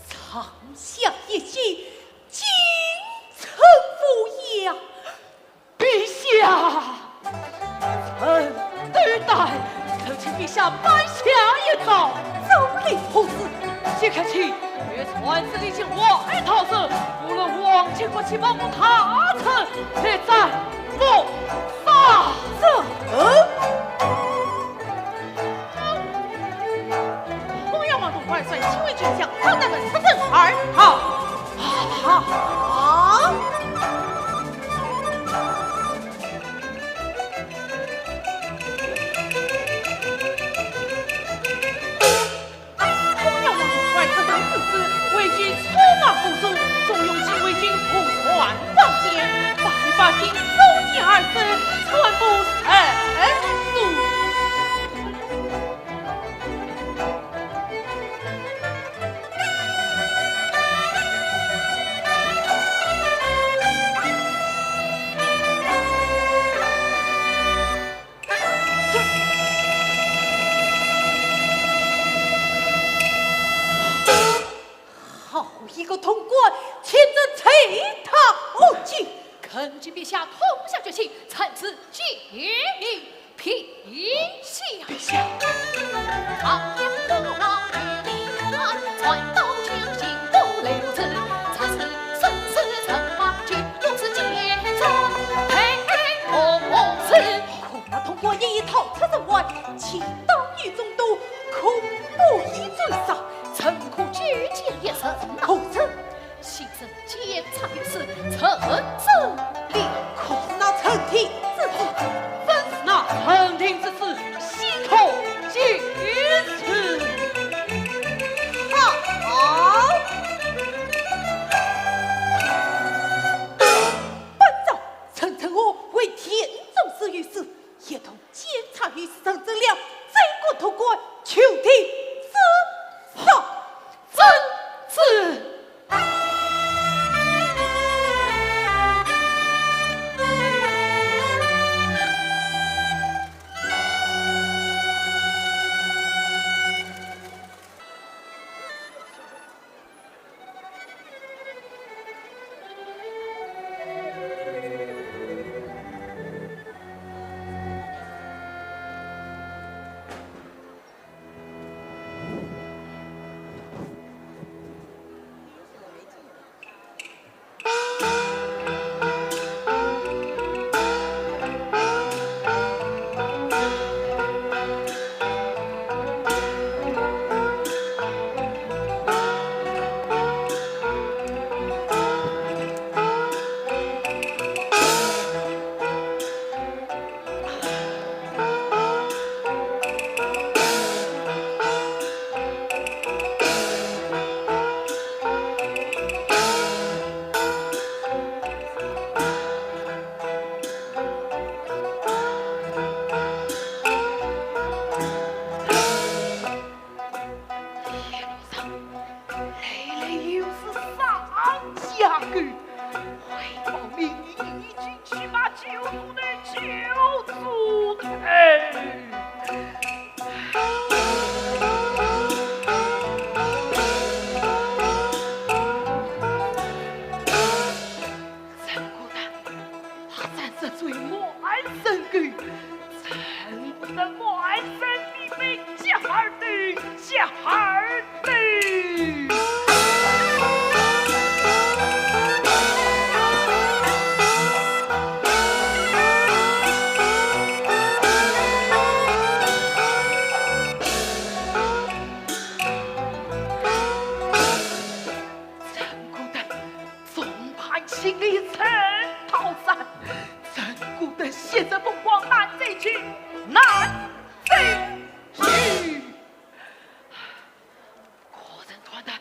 上下一心，君臣抚养。 陛下，臣斗胆，臣请陛下摆下一招。招来何事？即刻起，与传旨令行外逃人，无论皇亲国戚，包括大臣，立斩不放。是。 中央王公万岁，请为君向赵南门出征而逃。啊！中央王公万岁，臣子为君出马护送，重用禁卫军五万。 当先，把百姓中间二十，全部杀死。好一个潼关，岂知其他无尽。恳请陛下痛下决心，臣子建议陛下。陛下。 恐那潼关一役逃出城外，其盗女众多，恐不易追杀。臣可举荐一人。何人？先生监察御史陈真。禀你一句，起码九族的九族头。陈姑娘，他三十岁满身狗，陈姑娘满身狗被假儿的假儿。 陈姑娘众叛亲离陈桃山，陈姑娘昔日风光难再去，难再去。 可曾传得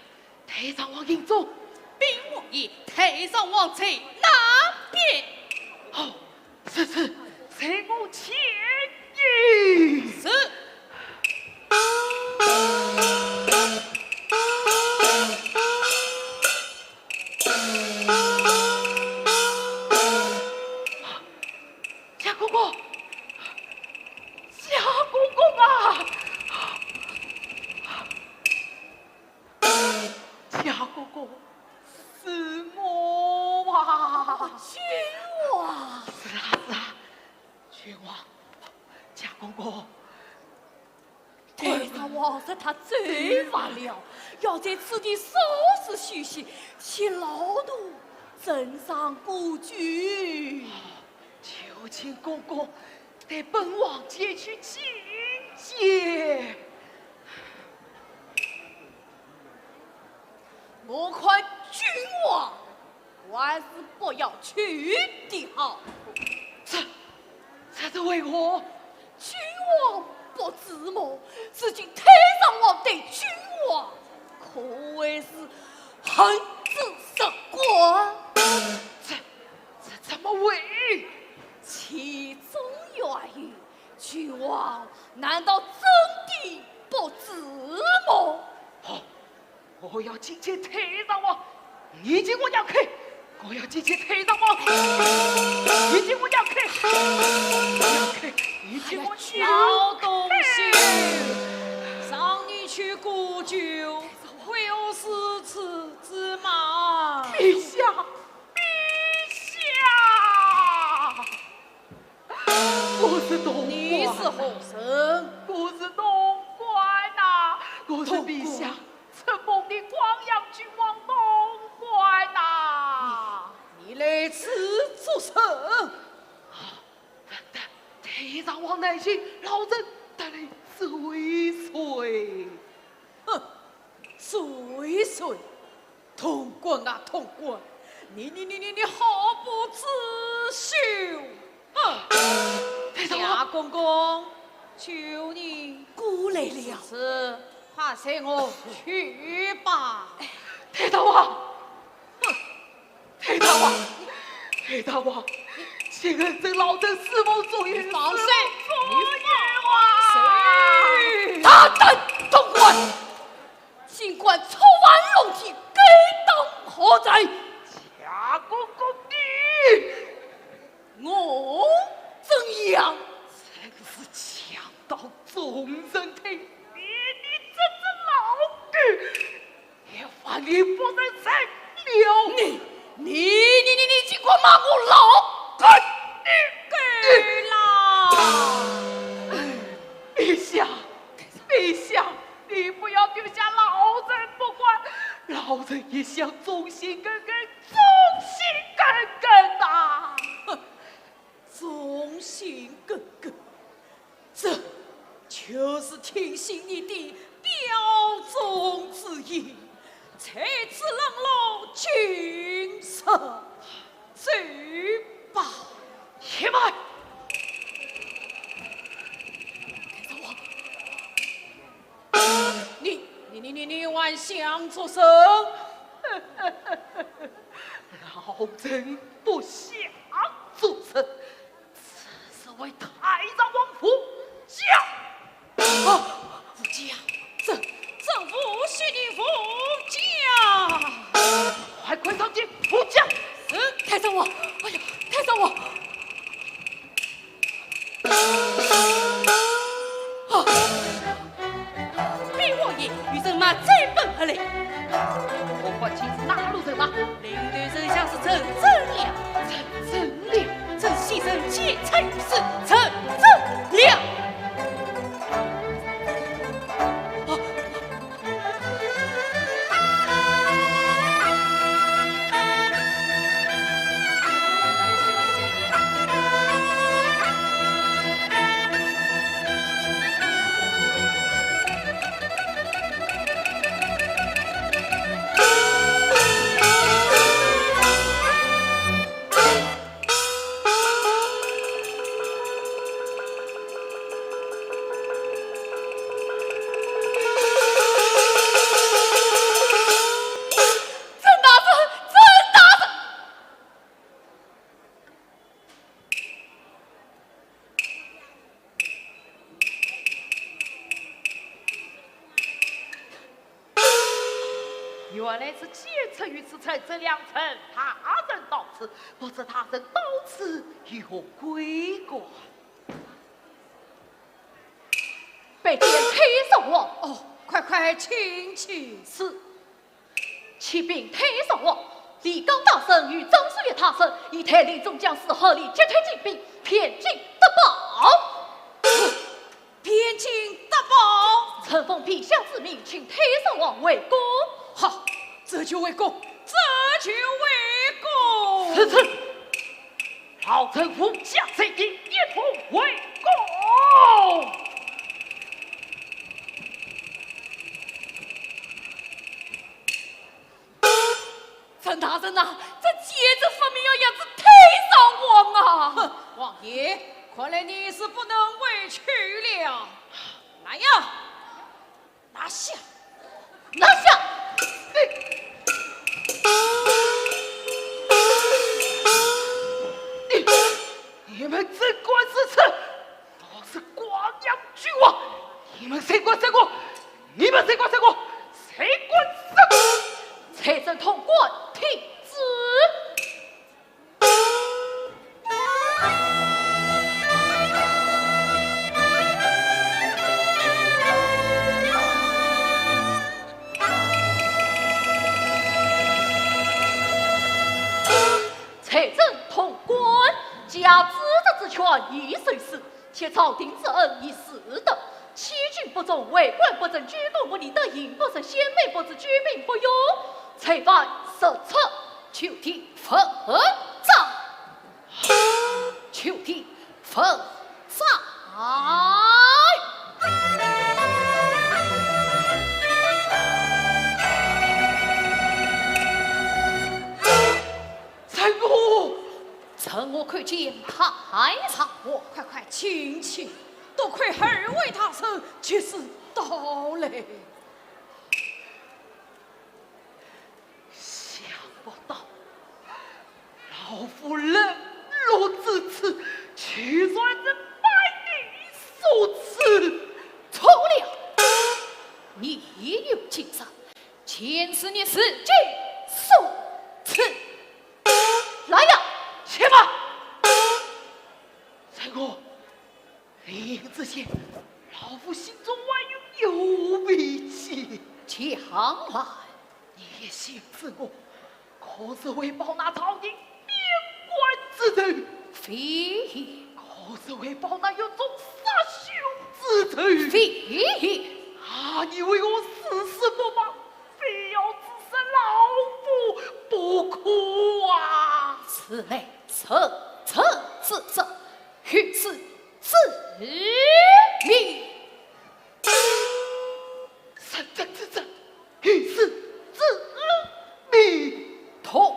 太上皇行踪？禀王爷，太上皇在那边。哦，是，是，随我前去。是。 夏公公，夏公公啊！夏公公，是我啊！君王！是啊，是啊，君王，夏公公， 太上皇说他走罢了，要在此地稍事休息，请老奴呈上古酒。求请公公代本王前去觐见。我看君王 还是不要去的好。这，这是为何？君王不知么？如今太上皇对君王可谓是恨之入骨。这，这怎么会？其中缘由，君王难道真的不知么？哦， 我要觐见太上皇，你给我让开！我要觐见太上皇，你给我让开！让开！你给我让开！老东西，让你去古酒，为何如此之慢？陛下，陛下！ 我是潼关。你是何人？我是潼关呐，我是陛下承蒙的广阳郡王潼关呐。你，你来此做甚？啊，问得太上皇难行，老臣特来追随。哼，追随？ 潼关啊，潼关，你，你，你，你，你好不知羞！哼！太上皇。夏公公，求你过来了。如此，快随我去吧。太上皇！哼！太上皇！太上皇！请恩准老臣恕梦昨夜，你放手！恕梦昨夜啊！大胆潼关！ 竟敢触犯龙体，该当何罪？夏公公你！我怎样？真是强盗众人听，你，你这只老狗，也还你不认人了。你，你，你，你，你竟敢骂我老狗！你狗啦！陛下， 陛下，你不要丢下老臣不管，老臣一向忠心耿耿，忠心耿耿呐。哼，忠心耿耿，这就是听信你的表忠之意。 才子让老君上，走吧。且慢！你，你，你，你，你还想作甚？老臣不想作甚。 此事为太上皇无驾。啊，无驾？这，这无需你无驾。快快上殿，无驾。是。太上皇，哎呀，太上皇！啊！禀王爷，御史马追奔而来。我国卿是哪路人马？领队丞相是陈正亮。陈正亮？朕先生见参御史陈正亮。啊！ 陈大人，陈大人！原来是奸臣御史陈正亮陈大人到此，不知大人到此有何贵干？ 拜见太上皇。哦，快快请起。是。启禀太上皇，李纲大人与张叔夜大人已带领众将士合力击退金兵，汴京得宝。汴京得宝？承奉陛下之命，请太上皇回宫。好，这就回宫，这就回宫。是，是。 老臣护驾在前，一同回宫。陈大人呐，这奸臣分明要压制太上皇啊！哼，王爷，看来你是不能回去了。来呀， 拿下！拿下！你，你，你们怎敢如此？老子广阳郡王，你们谁敢谁敢？你们谁敢谁敢？谁敢谁敢？罪臣潼关听旨。 罪臣潼关，假知者之权，以受死。 且朝廷之恩已死得，欺君不忠，为官不正，居功不立，得刑不赦，显摆不知，居命不用，罪犯赦斥，求天问斩，求天问斩。 臣我，臣我叩见太上皇。快快请起，多亏二位大人及时到来。想不到，老夫冷落至此，居然是拜你所赐。错了，你有今日， 前世你自己所赐。来呀！且慢！在我临行之前，老夫心中还有一个谜题。讲来。你也信任我，可是会报那朝廷边关之仇。非也。可是会报那狱中杀兄之仇。非也。啊，你为何时时不报？ 非要指使老夫不可啊！此乃圣旨之责，御史之命。圣旨之责，御史之命。同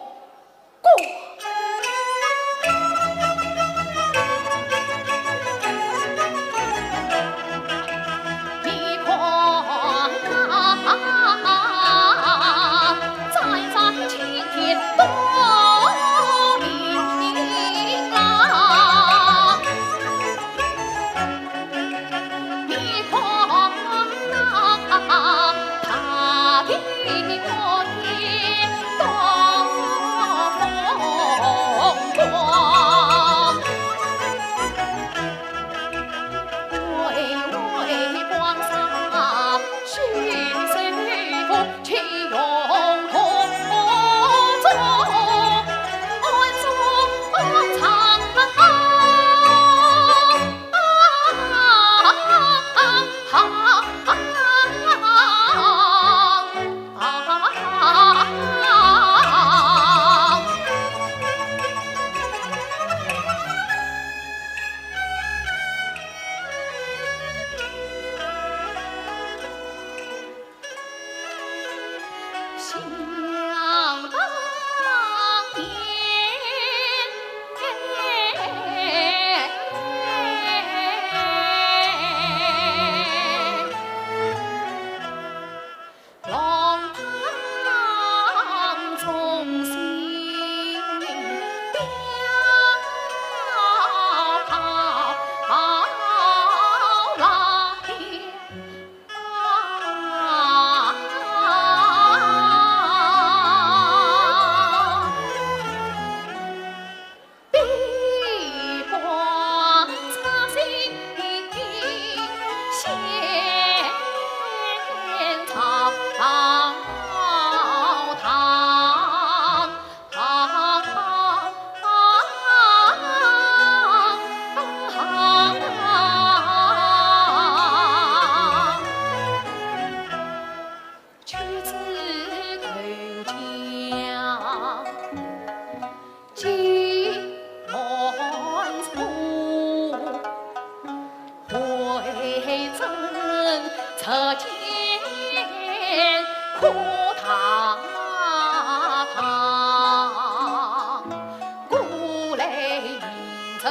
陛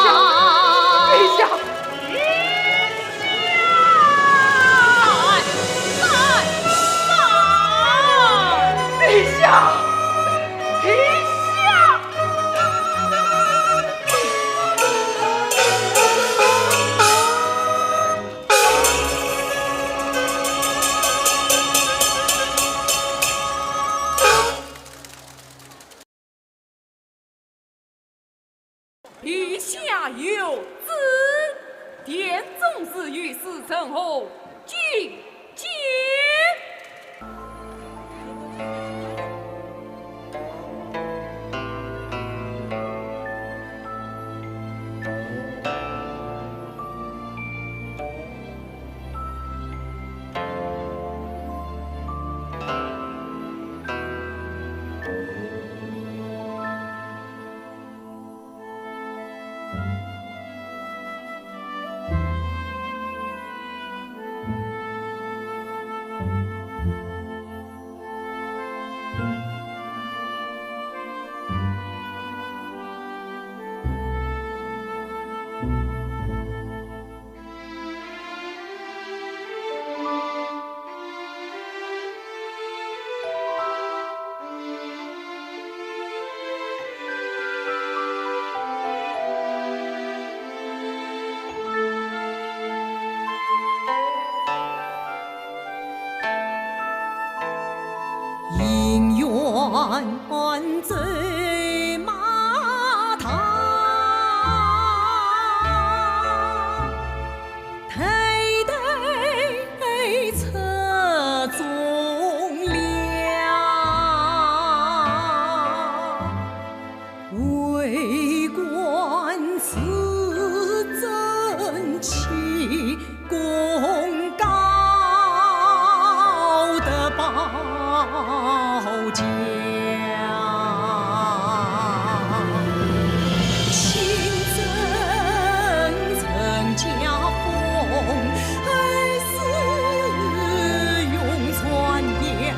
下，陛下，陛下，陛下。陛下有旨，殿中侍御史陈洪觐见。走马堂，代代出忠良，为官是争气， 功高的保驾。清蒸陈家风，还是永传扬。